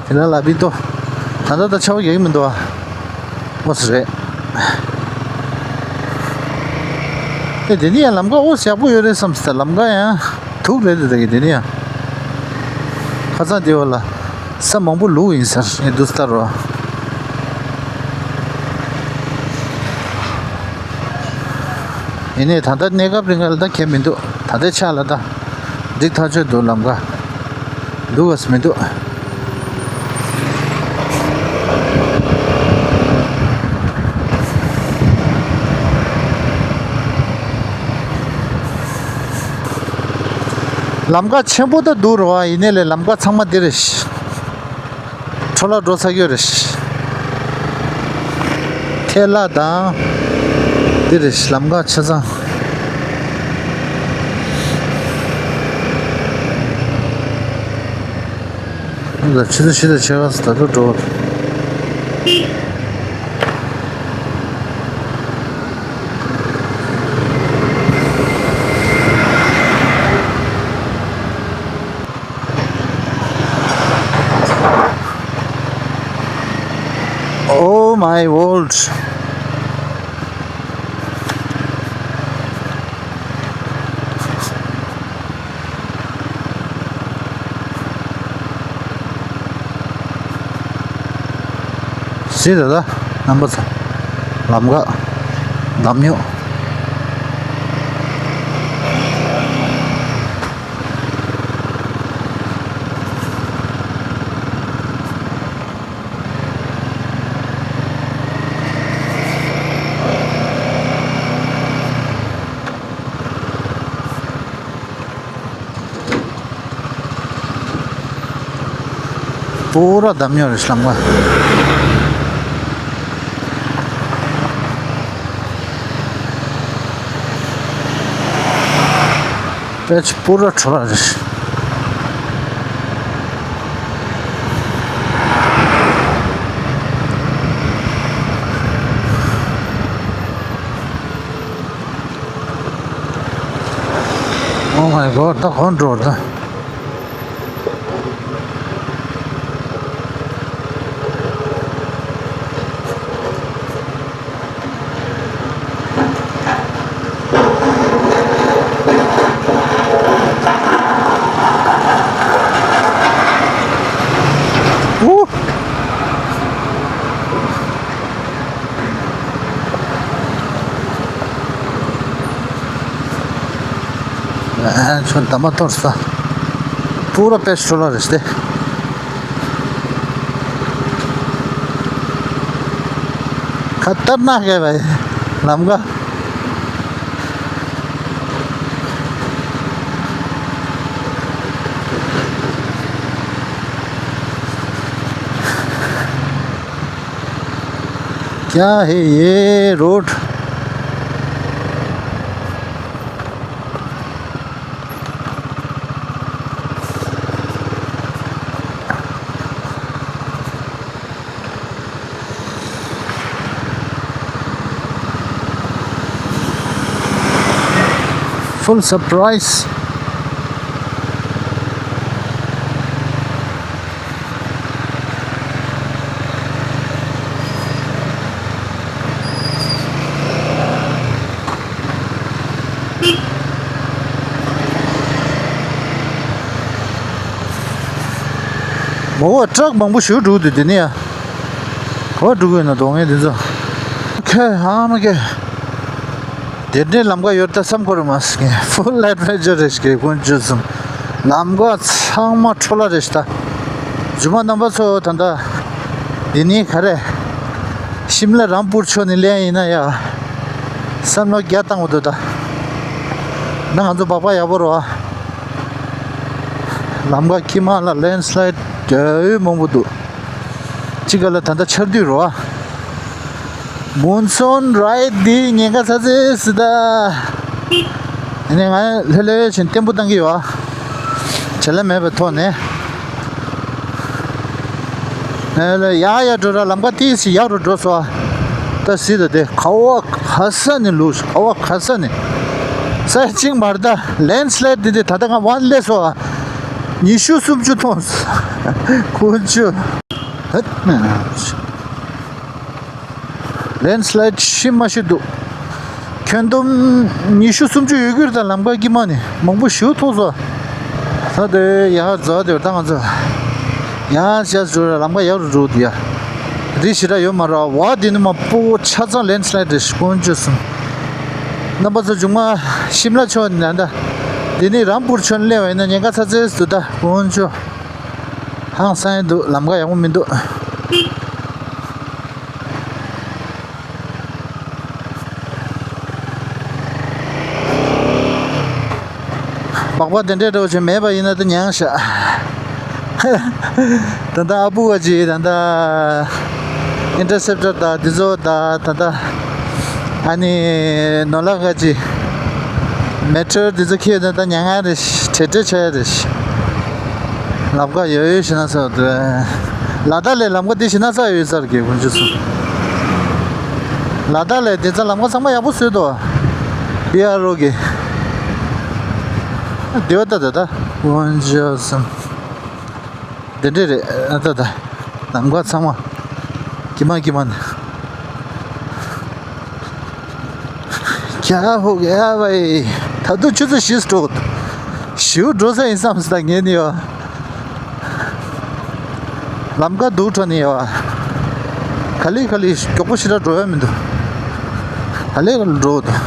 फिलहाल अभी तो ད་ད་ད་ཆར་པ་ཡག་གི་མི་འདུག་ཨ། ཨོ་སི་རེད། ཨེ་དེ་ནི་ཡང་ལམ་ཁ་ཨོ་སི་ཡག་པོ་ཡོད་རེད་བསམ་སྟེ། ལམ་ཁ་ཡང་དུག་རེད་དེ། དེ་གི་དེ་ནི་ཡང་ཁ་སང་དེ་བ་ལ་ས་མང་པོ་ལུག་ཡིན་ཟེར་ཨེ་འདུག་སྟེ་རོ། ཡིན་ནའི་ད་ལྟ་གནས་སྐབས་རིང་ལ་ད་ཁྱད་མི་འདུག་ད་ལྟའི་ཆ་ལ་ད་འགྲིག་ཐག་ཆོད་འདུག་ལམ་ཁ་འདུག་གས་མི་འདུག་ལམ་ཁ་ཆེན་པོ་ད་འདུག་རོ། ཡིན་ནའི་ལས་ལམ་ཁ་ཚང་མ་འདི་རེད། འཕྲོ་བརླག་འགྲོ་ཚར་ཡོད་རེད། ཐལ་ལ་དང་། འདི་རེད། ལམ་ཁ་ཆ་ཚང་། ལ་ཆུ་ཚོད་བཞི་དང་ཕྱེད་ཀ་ཙམ་ད་དུང་འགྲོ། Oh my world. སྲིད་ད་ལྟ་རྣམ་པ་ཚོ། ལམ་ཁ་འདམ་ཉོ། पूरा འདམ་ཉོ་རེད་ལམ་ཁ། पेच पूरा छोड़ा। ཨ་གོ་ད་གོ་འགྲོ་ད། ཨུ། ཨ་ཁྱོད་འདམ་པ་གཏོར་ས། पूरा पेट्रोल རེད་དེ། खतरनाक है भाई लमका। क्या है ये road? Full surprise. མོ་བ་ཊག་མང་པོ་ཞིག་འགྲོ་འདུག་དེ་ནས་ཡ། ག་པར་འགྲོ་གི་ཡོད་ན་གདོང་ངན་དེ་ཚོ། ཁེ་ཧ་མ་ཁེ། དེ་འདྲའི་ལམ་ཁ་ཡོད་ད་བསམ་ཁོ་ར་མ་སྐྱེ། ཕུལ་ཨེ་ཌི་ཝེན་ཅར་རེད་ཤག་དཀོན་མཆོག་གསུམ། ལམ་ཁ་ཚང་མ་འཕྲོ་བརླག་རེད་ཤག་ད། རྒྱུ་མ་རྣམ་པ་ཚོ་ད་ལྟ་འདི་ནས་ག་རེ། ཤིམ་ལ་རམ་པུར་ཕྱོགས་ནས་སླེབས་ཡིན་ན་ཡ། བསམ་བློ་རྒྱ་བཏང་འོ་དོ་ད། ད་ང་ཚོ་སྦག་སྦག་ཡག་པོ་རེད་བ། ལམ་ཁ་དཀྱིལ་མ་ལ་ལེན་སི་ལའིཌ་རྒྱ་ཡོད་མང་པོ་འདུག་གཅིག་ག་ལ་ད་ལྟ་ཆར་དུས་རེད་བ། Monsoon ride འདི་ཉེན་ཁ་ཚ་ཚ་ཟིག་ད། ཡིན་ནའི་ང་ལྷོད་ལྷོད་བྱས་བརྟན་པོ་བཏང་གི་ཡོད། བྱ་ལས་མེད་པའི་ཐོག་ནས། ཨེ་ལ་ཡ་ཡ་འགྲོ་ར་ལམ་ཁ་ཏིས་ཡག་རུ་འགྲོ་སོང་། ད་སྲིད་ད་དེ་ཁ་བ་ཁ་ས་ནས་ལུས་ཁ་བ་ཁ་ས་ནས། ས་གཅིག་མར་ད་ལེན་སི་ལའིཌ་འདི་འདི་ད་ལྟ་ང་ཝན་སླེབས་སོང་། ཉི་ཤུ་སུམ་ཅུ་མཐོང་སོང་། ཁོ་ཆུ། ཧད། ལེན་སི་ལའིཌ་ཤི་མ་ཤི་འདུག་ཁྱོན་བསྡོམས་ཉི་ཤུ་སུམ་ཅུ་ཡོད་རྒྱུ་རེད་ད་ལམ་ཁ་དཀྱིལ་མ་ནས་མང་པོ་ཞེ་པོ་ཐུག་སོང་། ད་དེ་ཡར་འཛེགས་དེ་ད་ང་ཚོ་ཡར་ཤར་འགྲོ་ར་ལམ་ཁ་ཡག་རུ་འགྲོ་འདུག་ཡ། རི་ཞེ་དྲག་ཡོད་མ་རེད་བ། དེ་ནི་མ་སྤོ་བོ་ཆ་ཚང་ལེན་སི་ལའིཌ་རེད་དཀོན་མཆོག་གསུམ། རྣམ་པ་ཚོ་མཇུག་མ་ཤིམ་ལ་ཕྱོགས་ནས་ད་དེ་ནི་རམ་པུར་ཕྱོགས་ནས་སླེབས་པ་ཡིན་ན་ཉེན་ཁ་ཚ་ཚ་ཟིག་འདུག་ད་དཀོན་མཆོག་ཧང་སང་ཡི་འདུག་ལམ་ཁ་ཡག་པོ་མི་འདུག་སྦག་སྦག་དེ་འདྲའི་འདྲ་བོ་ཅིག་མེད་པ་ཡིན་ན་ད་མྱངས་ཤག་ད་ལྟ་ཨ་བུ་བ་ཅིག་ད་ལྟ་ཨིན་ཊར་སེབ་ཊར་དང་དེ་ཚོ་དང་ད་ལྟ་ཨ་ནི་ནོར་ལྷ་བ་ཅིག་མེ་ཊོར་དེ་ཚོ་ཁྱེར་ད་ལྟ་མྱ་ངན་རེད། བྲེལ་བྲེལ་ཆགས་ཡ་རེད། ལམ་ཁ་ཡོད་ཡོད་ཞེ་ན་ཚ་འདུག་ལ་དྭགས་ལ་ལམ་ཁ་དེ་ཞེ་ན་ཚ་ཡོད་ས་རེད་དཀོན་མཆོག་གསུམ། ལ་དྭགས་ལ་དེ་ཚོ་ལམ་ཁ་ཚང་མ་ཡག་པོ་བཟོས་འདུག་པི་ཨར་ཨོ་གི། བདེ་བ་ད་ད་ད། དཀོན་མཆོག་གསུམ། དེ་འདྲས་རེད་ཨ་ད་ད། ལམ་ཁ་ཚང་མ། དཀྱིལ་མ་དཀྱིལ་མ་ནས། क्या हो गया भाई? ད་དུང་ཆུ་ཚོད་བཞི་འགྲོ། བཞི་འགྲོ་ས་ཡིན་བསམ་སོང་ད་ངས་ནི་ཡོ། ལམ་ཁ་སྡུག་འགྲོ་ནི་ཡོ། ག་ལེ་ག་ལེ་མགྱོགས་པོ་ཞེ་དྲག་འགྲོ་ཡ་མི་འདུག་ག་ལེ་ག་ལེ་འགྲོ་འདུག་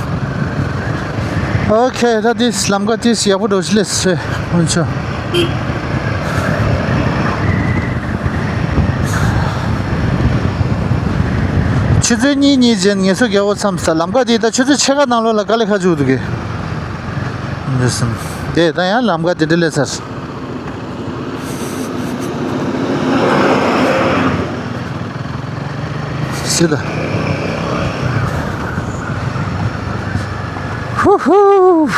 ཨོ་ཁེ། ད་དེ་ལམ་ཁ་དེ་ཡག་པོ་འགྲོ་ཞིག་ལས་སེ་འོན་ཆོ། ཆུ་ཚོད་གཉིས་གཉིས་རྗེས་ངལ་གསོ་རྒྱག་འོ་མཚམས་ས་ལམ་ཁ་དེ་ད་ཆུ་ཚོད་ཕྱེད་ཀ་ནང་ལོགས་ལ་དཀའ་ལས་ཁག་བཅུག་འདུག་གི། འདི་སམ། དེ་ད་ཡང་ལམ་ཁ་དེ་འདྲ་ལས་ཚར། སི་ད། ཧུ་ཧུ།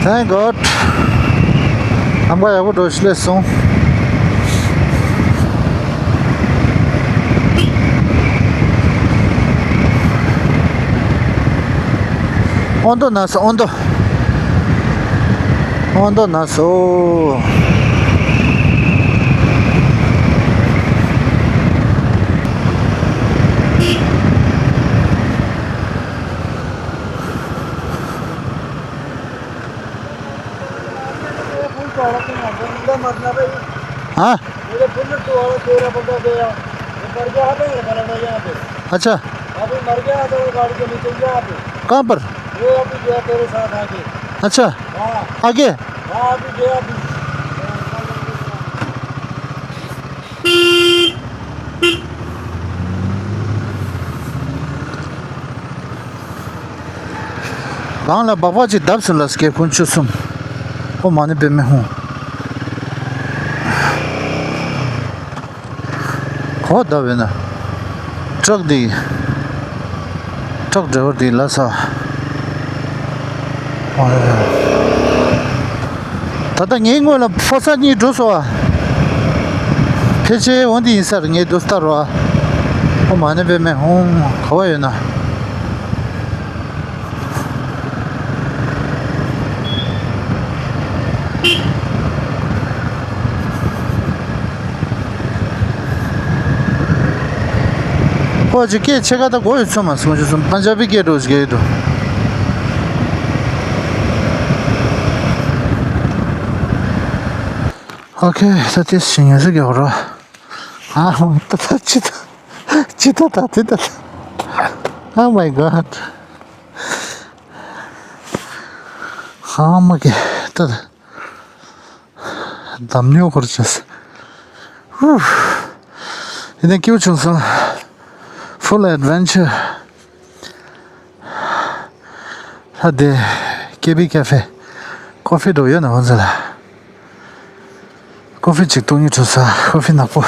Thank God. ལམ་ཁ་ཡག་པོ་འགྲོ་ཤི་ལས་སོང་། ཨོང་དོ་ན་སོ་ཨོང་དོ། ཨོང་དོ་ན་སོ། हाँ। मेरे बुलेट तो वाला तेरा बंदा गया। वो मर गया था, ये मरा था यहाँ पे। अच्छा। अभी मर गया था, वो गाड़ी के नीचे गया था। कहाँ पर? वो अभी गया तेरे साथ आगे। अच्छा। हाँ। आगे? हाँ, अभी गया अभी। གང་ལ་སྦག་སྦག་ཅིག་བརྡབས་སོང་ལ་སྐད་ཁུང་ཆུ་གསུམ། ཨོཾ་མ་ཎི་པདྨེ་ཧཱུྃ། གོ་བརྡབས་ཡོད་ན། ཊྲག་འདི། ཊྲག་ཌ་རའི་ཝར་འདི་ལ་ས། ད་ལྟ་ངའི་སྔོན་ལ་ཕོ་གསར་གཉིས་འགྲོ་སོང་བ། ཕལ་ཆེར་འོ་འདི་ཡིན་ས་རེད། ངས་འདུག་ལྟ་རོགས། ཨོཾ་མ་ཎི་པདྨེ་ཧཱུྃ། ག་བ་ཡོད་ན། ཁོ་ཅིག་སྐད་ཆེ་ཁ་ད་གོ་ཡོད་ཚོད་མ་སོང་། ཅི་སོང་པན་ཇ་བི་སྐད་འགྲོ་ཅིག་ཡོད་དོ། ཨོ་ཁེ། ད་དེ་ཞིག་ངེས་སུ་རྒྱག་རོགས། ཨ་ཧོ། ད་ད་ཅི་ད། ཅི་ད་ད་དེ་ད། Oh my God. ཧ་མ་གི་ད། འདམ་ཉོ་འཁོར་ཅེས། ཧུ། ཡིན་ན་སྐྱིད་པོ་བྱུང་སོང་། Full adventure. ལྷ་དེ། ཀེ་བི་ཀེ་ཧྥེ། ཀོ་ཧྥི་འགྲོ་ཡོད་ན་འོ་ཚོད་ལ། ཀོ་ཧྥི་ཅིག་བཏུང་ཉིད་ཁྲོ་ས། ཀོ་ཧྥི་ནག་པོ།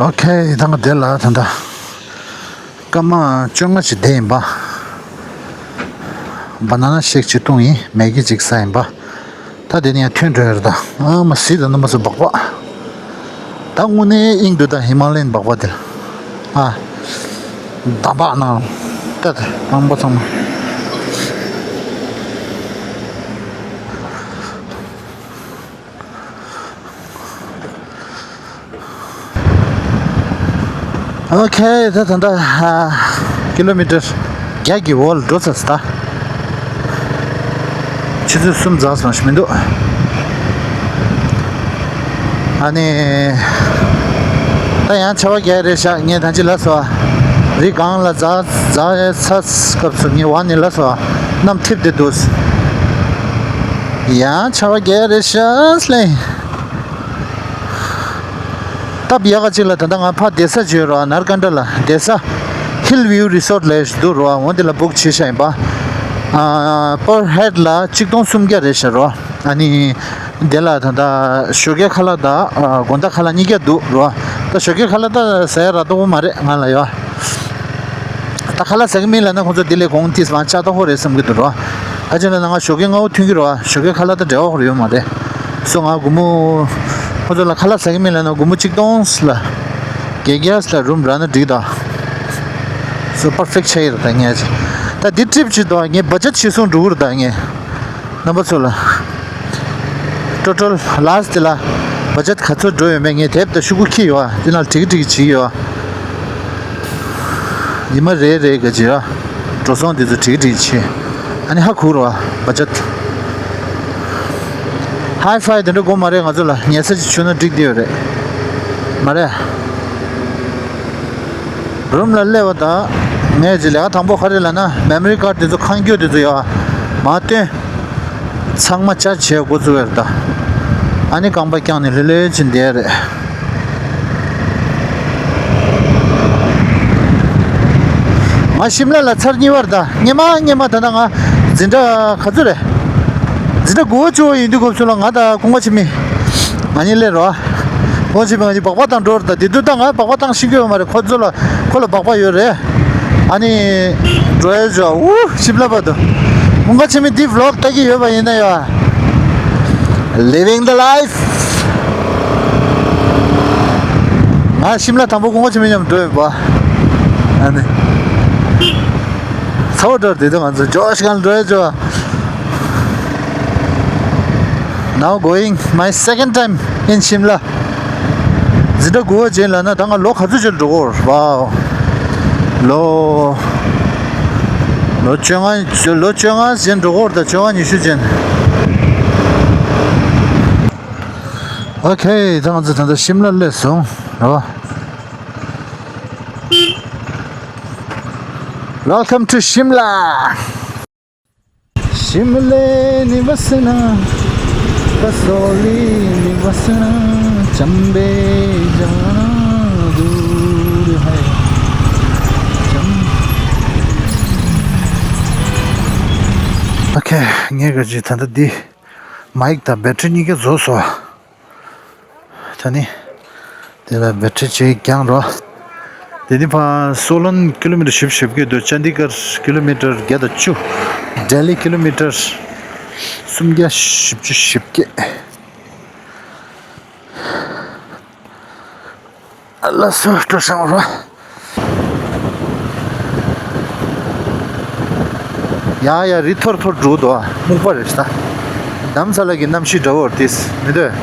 ཨོ་ཁེ། ད་ང་དེ་ལ་ད་ལྟ་སྐར་མ་བཅོ་ལྔ་ཅིག་བསྡད་ཡིན་པ། བ་ན་ན་ཤེག་ཅིག་བཏུང་ཡིན། མེ་གི་ཅིག་ཟ་ཡིན་པ། ད་དེ་ནས་ཡང་ཐོན་འགྲོ་ཡ་རེད་ད། ཨ་མ་གཟིགས་དང་རྣམ་པ་ཚོ་སྦག་སྦག། ད་དངོས་གནས་དབྱིངས་འདུག་ད། ཧི་མ་ལ་ཡན་སྦག་སྦག་དེ་ལ། ཨ། འདམ་བག་ནང་ད་ད་རྣམ་པ་ཚང་མ། ཨོ་ཁེ། ད་ད་ད། ཀི་ལོ་མི་ཊར་བརྒྱ་གི་འོག་ལ་འགྲོ་ཚར་སོང་ད། ཆུ་ཚོད་གསུམ་འཛག་སོང་ཞིག་མི་འདུག་ཨ་ནི། ད་ཡང་ཆར་པ་རྒྱག་རེད་ཤག་ངས་ད་ཅི་ལབ་སོང་། རི་སྒང་ལ་འཛག་འཛག་ཚར་སྐབས་སུ་ངས་འོག་ནས་ལབ་སོང་། གནམ་འཐིབས་བསྡད་འདུག་ཡང་ཆར་པ་རྒྱག་རེད་ཤག་ལེ། སྟབས་ཡག་ག་ཅིག་ལ་ད་ལྟ་ང་ཕ་བསྡད་ས་བརྗོད་རོགས། ནར་ཀན་ཌ་ལ་བསྡད་ས། Hill View Resort ལབ་ཞིག་འདུག་རོགས། འོ་འདི་ལ་བུག་བྱས་ཤག་ཡིན་པ། ཨ། པར་ཧེཌ་ལ་གཅིག་སྟོང་སུམ་བརྒྱ་རེད་ཤག་རོགས། ཨ་ནི། འདི་ལ་ད་ལྟ་ཞོགས་ཀའི་ཁ་ལག་དང་། ཨ། དགོང་དག་ཁ་ལག་གཉིས་ཀ་འདུག་རོགས། ད་ཞོགས་ཀའི་ཁ་ལག་ད་ཟ་ཡ་རག་མདོག་པོ་མ་རེད་ང་ལ་ཡོད། ད་ཁ་ལག་ཟ་གི་མིན་ལབ་ན་ཁོང་ཚོ་དེ་ལས་གོང་ཏིས་མ་ཆགས་ཏོག་ཧོ་རེད་བསམ་གི་འདུག་རོ། ཨ་ཅེ་ལ་ན་ང་ཞོགས་ཀའི་སྔ་པོ་ཐོན་གི་རོ། ཞོགས་ཀའི་ཁ་ལག་དང་འབྲེལ་བ་ཧོ་རེ་ཡོད་མ་རེད། སོ་ང་སྒོར་མོ། ཁོང་ཚོ་ལ་ཁ་ལག་ཟ་གི་མིན་ལབ་ན་སྒོར་མོ་གཅིག་སྟོང་ལ། བརྒྱད་བརྒྱ་ལ་རུམ་རག་ན་འགྲིག་ད། སོ་པར་ཕེག་ཆགས་ཡི་རེད་ད་ངས་ཅི། ད་འདི་ཊིབ་ཅིག་འདུག་ངས་བ་ཇེཊ་ཆེ་སོང་འགྲོ་གི་རེད་ད་ངས། རྣམ་པ་ཚོ་ལ། ཊོ་ཊལ་ལཱསྚ་དེ་ལ་བ་ཇེཊ་ག་ཚོད་འགྲོ་ཡོད་མེད་ངས་དེབ་དང་ཤོག་གུ་འཁྱེར་ཡོད་ཨ། དེ་ནང་ཊིག་ཊིག་བྱེད་ཡོད་ཨ། ཉི་མ་རེ་རེ་ག་ཅི་ཨ། འགྲོ་སོང་དེ་ཚོ་ཊིག་ཊིག་བྱེད། ཨ་ནི་ཧ་གོ་རོ་ཨ་བ་ཇེཊ། ཧའི་ཕའི་དེ་འདྲ་དགོས་མ་རེད། ང་ཚོ་ལ་ཉལ་ས་ཅིག་བྱུང་ན་འགྲིག་བསྡད་ཡོད་རེད། མ་རེད་ཨ། རུམ་ལ་སླེབས་པ་དང་། ངས་ཀྱི་ལས་ཀ་དང་པོ་ག་རེ་ལབ་ན་མེ་མོ་རི་ཀཱཌ་དེ་ཚོ་ཁང་རྒྱུ་དེ་ཚོ་ཡོད་ཨ། མར་བཏོན། ཚང་མ་ཅར་ཇི་བྱེད་འགོ་བཙུགས་ཡ་རེད་ད། ཨ་ནི་རྐང་པ་བརྐྱངས་ནས་ལྷོད་ལྷོད་ཅིག་བསྡད་ཡ་རེད། ང་ཤིམ་ལ་ལ་ཚར་གཉིས་པ་རེད་ད། སྔོན་མ་སྔོན་མ་ད་ལྟ་ང་འཛིན་གྲྭ་ག་ཚོད་རེད། འཛིན་གྲྭ་དགུ་པ་བཅུ་པ་ཡིན་དུས་སྐབས་སུ་ལ་ང་དང་ཀུན་དགའ་འཆི་མེད། ང་གཉིས་སླེབས་རོགས། ཀུན་དགའ་འཆི་མེད་ང་གཉིས་སྦག་སྦག་བཏང་འགྲོ་རེད་ད། དེ་དུས་ད་ང་སྦག་སྦག་བཏང་ཤེས་ཀྱི་ཡོད་མ་རེད། ཁོ་ཚོ་ལ་ཁོ་ལ་སྦག་སྦག་ཡོད་རེད། ཨ་ནི། འགྲོ་ཡ་ཇོ་ཨུ་ཤིབ་ལ་བ་དུ། ཀུན་དགའ་འཆི་མེད་འདི་བི་ལོག་ལྟ་གི་ཡོད་པ་ཡིན་ན་ཡ། Living the life. ང་ཤིམ་ལ་དང་པོ་ཀུན་དགའ་འཆི་མེད་མཉམ་འགྲོ་ཡོད་པ། ཨ་ནི། ཐོག་འགྲོ་དེ་དུས་ང་ཚོ་ཇོ་ཤི་གང་འགྲོ་ཡ་ཇོ། Now going my second time in Shimla. འཛིན་གྲྭ་དགུ་པ་ཅན་ལབ་ན་ད་ང་ལོ་ག་ཚོད་ཅིག་འགྲོ་གི་ཡོད་རེད། ཝའོ། ལོ། ལོ་བཅོ་ལྔ། ལོ་བཅོ་ལྔ་ཅན་འགྲོ་གི་ཡོད་རེད། ད་བཅོ་ལྔ་ཉི་ཤུ་ཅན། ཨོ་ཁེ། ད་ང་ཚོ་ད་ལྟ་ཤིམ་ལ་སླེབས་སོང་རེད་བ། Welcome to Shimla. शिमले निवसना, कसौली निवसना, चंबे जाना दूर है। चम- ཨོ་ཁེ། ངས་ག་ཅི་ད་ལྟ་འདི་མའིག་དང་བེ་ཊི་རི་གཉིས་ཀ་རྫོགས་སོང་། ད་ནི། དེ་ལ་བེ་ཊི་རི་ཅིག་བརྒྱངས་རོགས། དེ་ནི་ཕ་སོ་ལོན་ཀི་ལོ་མི་ཊར་བཞི་བཅུ་ཞེ་བརྒྱད་འདུག་ཅན་དི་གར་ཀི་ལོ་མི་ཊར་བརྒྱ་དང་བཅུ། ལྡི་ལི་ཀི་ལོ་མི་ཊར་སུམ་བརྒྱ་བཞི་བཅུ་ཞེ་བརྒྱད། ལགས་སོ། སྤྲོ་བཞག་རོགས། ཡ་ཡ། རི་མཐོར་མཐོར་འགྲོ་འདུག་སྨུག་པ་རེད་ཤག་རྡ་རམ་ས་ལ་གི་གནམ་གཤིས་འདྲ་བོ་རེད་དེ། མི་འདོད།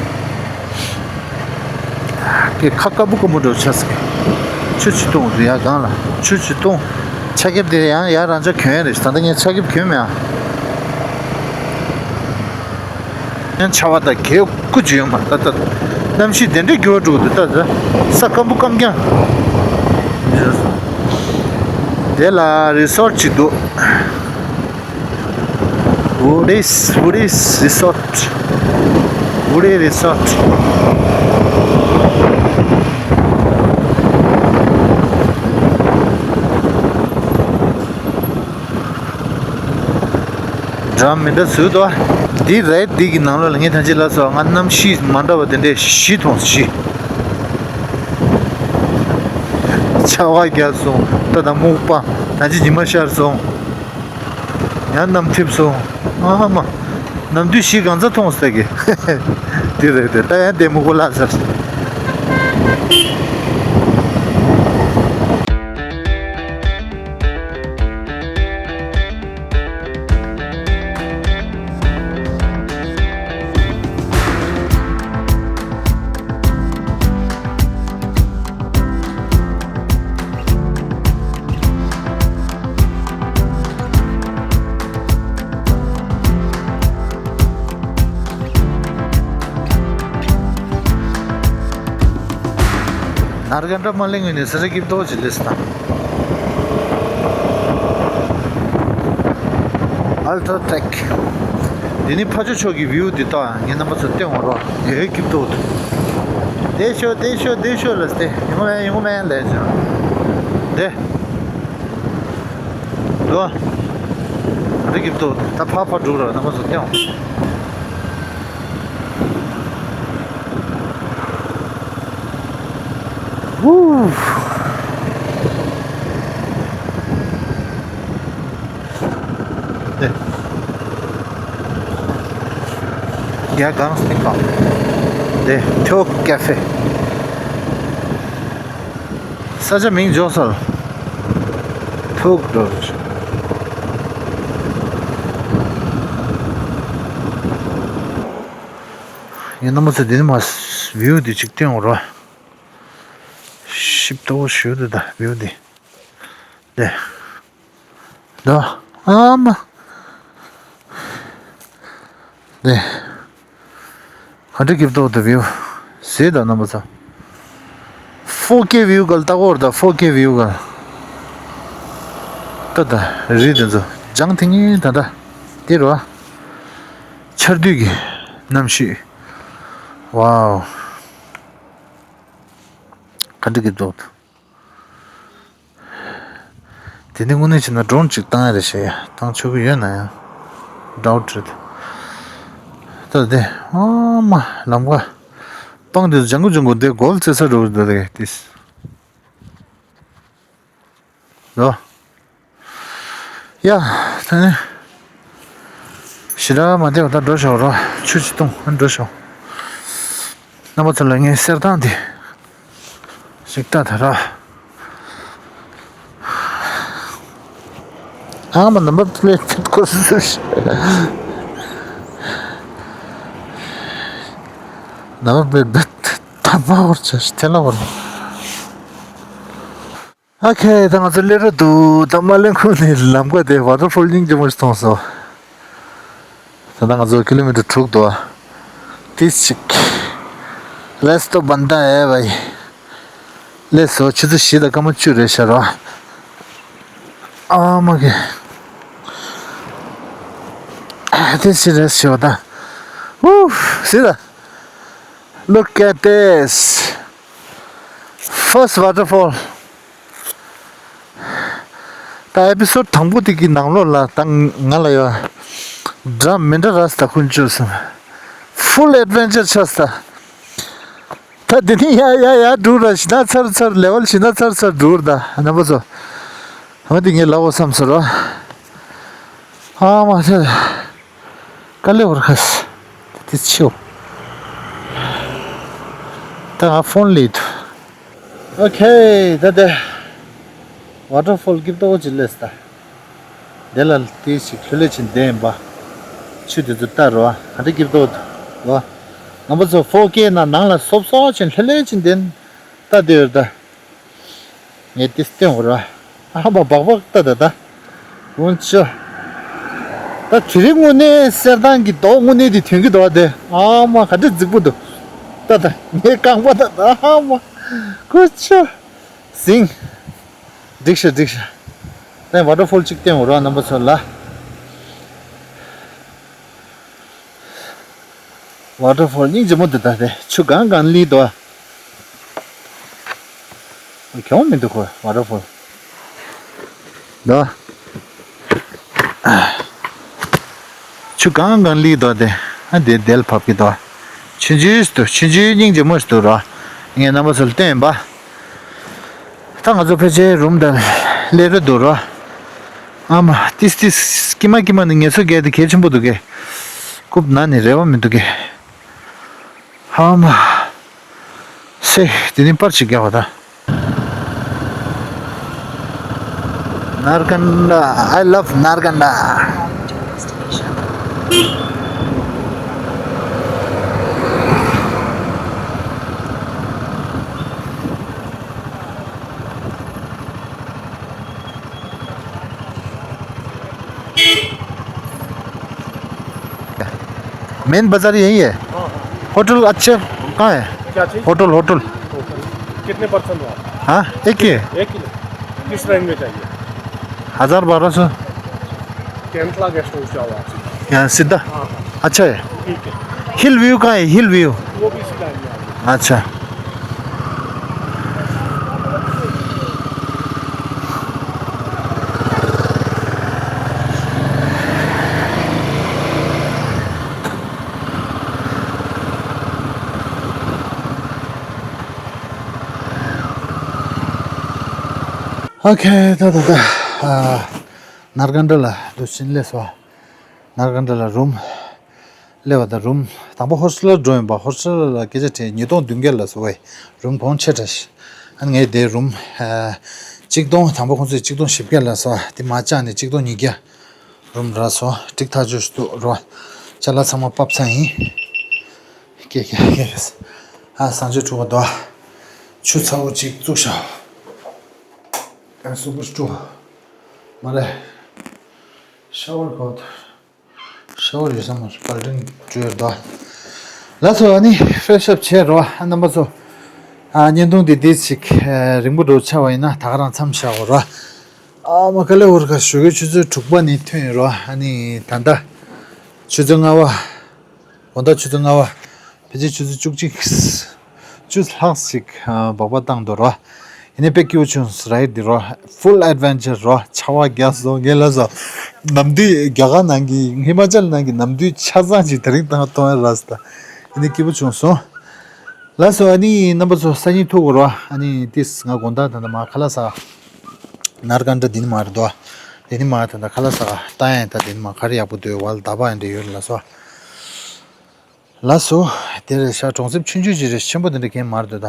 ཀྱེ་ཁ་སྐམ་པོ་སྐམ་པོ་འདྲ་བོ་ཆགས་སོང་། ཆུ་ཆུ་བཏུང་རེད་ཡ་སྒང་ལ། ཆུ་ཆུ་བཏུང་། ཆ་རྒྱབ་དེ་ཡང་ཡ་རང་ཅག་གྱོན་རེད་ཤག་ད་ལྟ་ངས་ཆ་རྒྱབ་གྱོན་མེད་ཨ། ཡང་ཆར་པ་དང་གད་ཀྱི་ཅིག་ཡོད་མ་རེད། ད་ལྟ་གནམ་གཤིས་དེ་འདྲའི་འགྱུར་བ་འགྲོ་གི་འདུག་ད་ལྟ་ས་སྐམ་པོ་སྐམ་རྐྱང་། དེ་ལ་རི་སོར་ཊི་ཅིག་འདུག Woodies, Woodies Resort. Woody Resort. འགྲམ་མི་འདྲ་བཟོས་འདུག་འདི་རེད། འདི་གི་ནང་ལོགས་ལ་ངས་ཐང་ཅིག་ལ་སོགས་ང་གནམ་གཤིས་མ་འདྲ་བ་དེ་འདྲས་བཞི་མཐོང་སོང་། བཞི། ཆར་པ་བརྒྱབ་སོང་། ད་ད་སྨུག་པ། ཐང་ཅིག་ཉི་མ་ཤར་སོང་། ཡང་གནམ་འཐིབས་སོང་། ཨ་མ། ནམ་དུས་བཞི་གང་ཚ་མཐོང་ཟེར་གི། དེ་རེད་དེ། ད་ཡང་དེ་སྨུག་པ་བརླག་ཚར། ནར་གན་ཏྲ་མ་གླིང་ངོས་ནས་ས་ཆ་སྐྱིད་པོ་ཅིག་སླེབས་སོང་། ཨལ་ཏྲ་ཊེག་འདི་ནི་ཕ་ཇོ་ཕྱོགས་ཀྱི་བིའུ་འདི་ལྟ། ངས་རྣམ་པ་ཚོ་སྟོན་འོང་རོགས། དེ་སྐྱིད་པོ་འདུག་དེ་ཤོ་དེ་ཤོ་དེ་ཤོ་ལ་སྟེ། ཡོང་མེད་ཡོང་མེད་ལས་བྱུང་། དེ། འདུག་འདི་སྐྱིད་པོ་འདུག་ད་ཕར་ཕར་འགྲོ་རོགས། རྣམ་པ་ཚོ་སྟོན་འོང་། ཝུའུ། དེ། ཡ་གང་སྟེང་གང་། དེ་ཐོག་ཀ་ཧྥེ། ས་ཆ་མིང་འཇོག་སར། ཐུག་འགྲོ། ཡིན་ན་མ་ཚད་འདི་ནི་མ་བིའུ་འདི་གཅིག་སྟོན་འོང་རོགས། ཞིབ་ཏོག་ཞུ་འདི་ད་བིའུ་འདི། དེ། ད། ཨ་མ། དེ། ག་འདྲ་སྐྱིད་པོ་འདུག་བིའུ། གཟིགས་དང་རྣམ་པ་ཚོ། ཕོར་ཀེ་བིའུ་ག་ལ་ལྟ་གོ་ར། ད་ཕོར་ཀེ་བིའུ་ག་ལ། ད་ད་རི་དེ་ཚོ་ལྗང་ཐིང་ངེ་ད་ད། དེ་རོ། ཆར་དུས་ཀྱི་གནམ་གཤིས། ཝའོ། ག་འདྲ་སྐྱིད་པོ་འདུག་དེ་ནི་དངོས་གནས་བྱས་ན་ཌོ་རོན་ཅིག་བཏང་ཡ་རེད་ཤག་ཡ། བཏང་ཆོག་གི་ཡོད་ན་ཡང་། ཌའུཊ་རེད། ད་དེ་ཨ་མ་ལམ་ཁ་སྤང་དེ་ཚོ་ལྗང་ཁུ་ལྗང་ཁུ་དེ་གོལ་རྩེད་ས་འགྲོ་གི་འདུག་དེ་དེ་ལོ། ཡ། ད་ནི། ཞེ་དྲག་མ་བསྡད་པ་ད་འགྲོ་ཤོག་རོ། ཆུ་ཅིག་བཏུང་ཨ་འགྲོ་ཤོག་རྣམ་པ་ཚོ་ལ་ངའི་གསེར་ཐང་འདི་ཞིག་ལྟ་ད་ར། ཨ་མ་ནམ་པར་པི་ལེ་ཊི་ཁོ་སུ་ཤི། ནམ་པར་པི་ལེ་ཊི་ཐ་མ་བོར་ཆ་ཤི་ཐེ་ལ་བོར། ཨོ་ཁེ། ད་ང་ཚོ་སླེབས་ར་འདུག་ད་མ་སླེབས་གོང་ནས་ལམ་ཀ་དེ་ཝ་ཊར་ཕོལ་སྙིང་རྗེ་མོ་ཞིག་མཐོང་སོང་། ད་ལྟ་ང་ཚོ་ཀི་ལོ་མི་ཊར་དྲུག་འདུག་ཏིས་ཅིག་ལེས་ཏོ་བན་ད་ཨེ་བའི། ལས་སོ་ཆུ་ཚོད་བཞི་དང་སྐར་མ་བཅུ་རེད་ཤག་ར། ཨ་མ་གི། ཏིས་ཅིག་རེད་ཤག་ད། ཝུ། སི་ད། Look at this. First waterfall. ད་ཨེ་པི་སོ་ཌི་དང་པོ་དེ་གི་ནང་ལོགས་ལ་ད་ང་ལ་ཡོད། འདྲ་མི་འདྲ་ར་ས་ད་ཁུན་བཅུ་སོང་། Full adventure ཆགས་ས། ད་དེ་ནི་ཡ་ཡ་ཡ་འགྲུར་ར་ཞི་ན་ཚར་ཚར་ལེ་ཝལ་ཞི་ན་ཚར་ཚར་འགྲུར་ད་རྣམ་པ་ཚོ། འོ་དེ་ངས་ལབ་འོ་བསམ་སོང་ར། ཨ་མ་ཚེ། དཀའ་ལས་བར་ཁ་ས། དེ་ཆེའོ། ད་ང་ཕོན་ལས་འདུག་ཨོ་ཁེ། ད་དེ། ཝ་ཊར་ཕོལ་སྐྱིད་པོ་ཅིག་སླེབས་ད། དེ་ལ་དེ་ཞིག་ལྷོད་ལྷོད་ཅིག་བསྡད་ཡིན་པ། ཆུ་དེ་ཚོ་ལྟ་རོ། ག་འདྲ་སྐྱིད་པོ་འདུག་ལོ། རྣམ་པ་ཚོ་ཕོར་ཀེ་ན་ནང་ལ་སོབ་སོབ་ཅིག་ལྷོད་ལྷོད་ཅིག་བསྡད་ལྟ་དེ་ཡོད་ད། ངས་ཏིས་སྟོན་འོ་ར། ཨ་མ་སྦག་སྦག་ལྟ་ད་ད། ཀུན་ཅོ། ད་དེ་རིང་དངོས་གནས་གསེར་ཐང་གི་མདོག་དངོས་གནས་དེ་ཐོན་གི་འདུག་བ་དེ། ཨ་མ་ག་འདྲ་རྫིག་པོ་འདུག་ལྟ་ད་ངའི་རྐང་པ་ད་ད་ཨ་མ། ཀུན་ཅོ། ཟིང་། འགྲིག་ཤག་འགྲིག་ཤག་ད་ཝ་ཊར་ཕོལ་གཅིག་སྟོན་འོ་ར་རྣམ་པ་ཚོ་ལ། ཝ་ཊར་ཕོལ་སྙིང་རྗེ་མོ་འདི་ད་དེ་ཆུ་གང་གང་ལི་དོ། གྱོང་མི་འདུག་ཁོ་ཝ་ཊར་ཕོལ། དོ། ཆུ་གང་གང་ལི་དོ་དེ། ཨ་དེ་དལ་བབ་ཀྱི་དོ། ཆུང་ཆུང་ཞིག་འདུག་ཆུང་ཆུང་སྙིང་རྗེ་མོ་ཞིག་འདུག་རོ། ངས་རྣམ་པ་ཚོ་ལ་སྟོན་པ། ད་ང་ཚོ་ཕལ་ཆེར་རུམ་དང་སླེབས་རེ་འདུག་རོ། ཨ་མ་ཏིས་ཏིས་ཀྱི་མ་ཀྱི་མ་ནི་ངལ་གསོ་རྒྱག་དེ་གལ་ཆེན་པོ་འདུག་གས། རྐུབ་ན་ནི་རེ་བ་མི་འདུག་གས། ཨ་མ་སེ་དེ་ནི་པར་ཅིག་རྒྱག་པ་ད། Narganda, I love Narganda. Main बाजार यही है। हाँ, हाँ। होटल अच्छे कहाँ है? क्या चीज़? Hotel, hotel. कितने पर्सन हो आप? हाँ, एक ही है। एक ही ना? किस रेंज में चाहिए? हज़ार बारह सौ। कैंथला गेस्ट हाउस जाओ आप सीधा। यहाँ सीधा? हाँ, हाँ। अच्छा है। ठीक है। हिल व्यू कहाँ है? हिल व्यू। वो भी सीधा ही है। अच्छा। ཨོ་ཁེ། ད་ད་ད། ཨ། ནར་གན་ཌ་ལ་འདུག་ཕྱིན་སླེབས་སོང་། ནར་གན་ཌ་ལ་རུམ་སླེབས་པ་དང་རུམ་དང་པོ་ཧོ་སི་ཊལ་ལ་འགྲོ་ཡིན་པ། ཧོ་སི་ཊལ་ལ་སྐད་ཆ་དྲིས། ཉིས་སྟོང་བདུན་བརྒྱ་ལ་སོ་བའི་རུམ་གོང་ཆེ་དྲགས་ཤག་ཨ་ནི་ངས་དེ་རུམ་ཨ་གཅིག་སྟོང་། དང་པོ་ཁོང་ཚོས་གཅིག་སྟོང་བཞི་བརྒྱ་ལ་སོ། དེ་མ་བཅག་ནས་གཅིག་སྟོང་ཉིས་བརྒྱ། རུམ་རག་སོང་། འགྲིག་ཐག་ཆོད་ཞིག་འདུག་རོ། ཅ་ལག་ཚང་མ་ཕབ་ཚར་ཡིན། ཀྱེ་ཀྱེ་ཀྱེ། ཨ་བཟང་སྤྱོད་འཁྲུག་པ་འདུག་ཆུ་ཚ་བོ་གཅིག་བཙུགས་ཤག་ཨ་སུ་པར་སྤྲོ། མ་རེད། ཤ་ཝར་གོ། ཤ་ཝར་ཡོད་ས་མ་རེད། པར་ཌིང་བྲོས་འདུག་ལགས་སོ། ཨ་ནི་ཕེ་རེ་ཤི་ཨབ་བྱས་རོ། ཨ་རྣམ་པ་ཚོ། ཨ་བརྙན་ཐུང་འདི་འདྲས་ཅིག་ཨ་རིང་པོ་འགྲོ་ཆགས་པ་ཡིན་ན་ད་ག་རང་མཚམས་བཞག་གོ་རོ། ཨ་མ་ཀ་ལེ་འུར་ཁ་ཞོགས་ཀས་ཆུ་ཚོད་དྲུག་པ་ནས་ཐོན་ཡོད་རོ། ཨ་ནི་ད་ལྟ་ཆུ་ཚོད་ལྔ་པ། དགོང་དག་ཆུ་ཚོད་ལྔ་པ། ཕལ་ཆེར་ཆུ་ཚོད་བཅུ་གཅིག་བཅུ་ལྷག་ཞིག་ཨ་སྦག་སྦག་བཏང་འདུག་རོ། ཡིན་ནའི་དཔེ་སྐྱིད་པོ་བྱུང་སོང་ར་ཡིག་འདི་རོ། ཕུལ་ཨེཌ་ཝེན་ཅར་རོ། ཆར་པ་རྒྱག་སོང་། ངས་ལབ་སོང་། ནམ་དུས་རྒྱ་གར་ནང་གི་ཧི་མ་ཅལ་ནང་གི་ནམ་དུས་ཆ་ཚང་ཅིག་དེ་རིང་བཏང་བཏང་ཡ་ར་སོང་། ད་ཡིན་ནའི་སྐྱིད་པོ་བྱུང་སོང་། ལགས་སོ། ཨ་ནི་རྣམ་པ་ཚོ་སང་ཉིན་ཐུག་དགོས་རོ། ཨ་ནི་ཏིས་ང་དགོང་དག་ད་ལྟ་མ་ཁ་ལག་ཟ། ནར་གན་ཌ་འདི་ནི་མ་རེད་དོ། འདི་ནི་མ་ད་ལྟ་ཁ་ལག་ཟ་ལྟ་ཡ་ཡིན། ད་འདི་ནི་མ་ག་རེ་ཡག་པོ་འདུག་ཝལ་ད་པ་ཡ་འདྲ་ཡོད་ལགས་སོ། ལགས་སོ། དེ་རེད་ཤག་གྲོང་གསེབ་ཆུང་ཆུང་ཅིག་རེད། ཆེན་པོ་དེ་འདྲ་གང་མ་རེད་དོ། ད་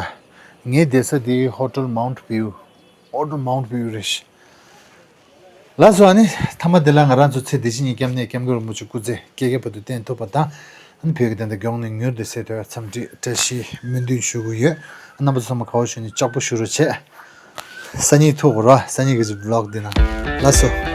ངའི་བསྡད་ས་དེ་ཧོ་ཊེལ་མའུན་ཊི་བིའུ། ཧོ་ཊེལ་མའུན་ཊི་བིའུ་རེད་ཤག་ལགས་སོ། ཨ་ནི་མཐའ་མ་འདི་ལ་ང་རང་ཚོ་ཚེ་འདི་ཕྱི་གཉིས་ཀྱི་སྐྱབས་གནས་སྐྱབས་མགོན་རིན་པོ་ཆེ་སྐུ་ཚེ་བསྐལ་བརྒྱའི་བར་དུ་བརྟན་ཐུབ་པ་དང་། ཨ་ནི་བོད་ཀྱི་བདེན་མཐའ་མགྱོགས་ནས་མྱུར་དུ་གསལ་ཐུབ་པར་འཚམས་འདྲི་བཀྲ་ཤིས་སྨོན་འདུན་ཞུ་གི་ཡོད། རྣམ་པ་ཚོ་ཚང་མ་དགའ་བོ་བྱུང་ནས་ལྕགས་པོ་ཞུ་རོགས་བྱས། སང་ཉིན་ཐུག་གོ་ར། སང་ཉིན་གྱི་བི་ལོག་འདི་ནང་། ལགས་སོ།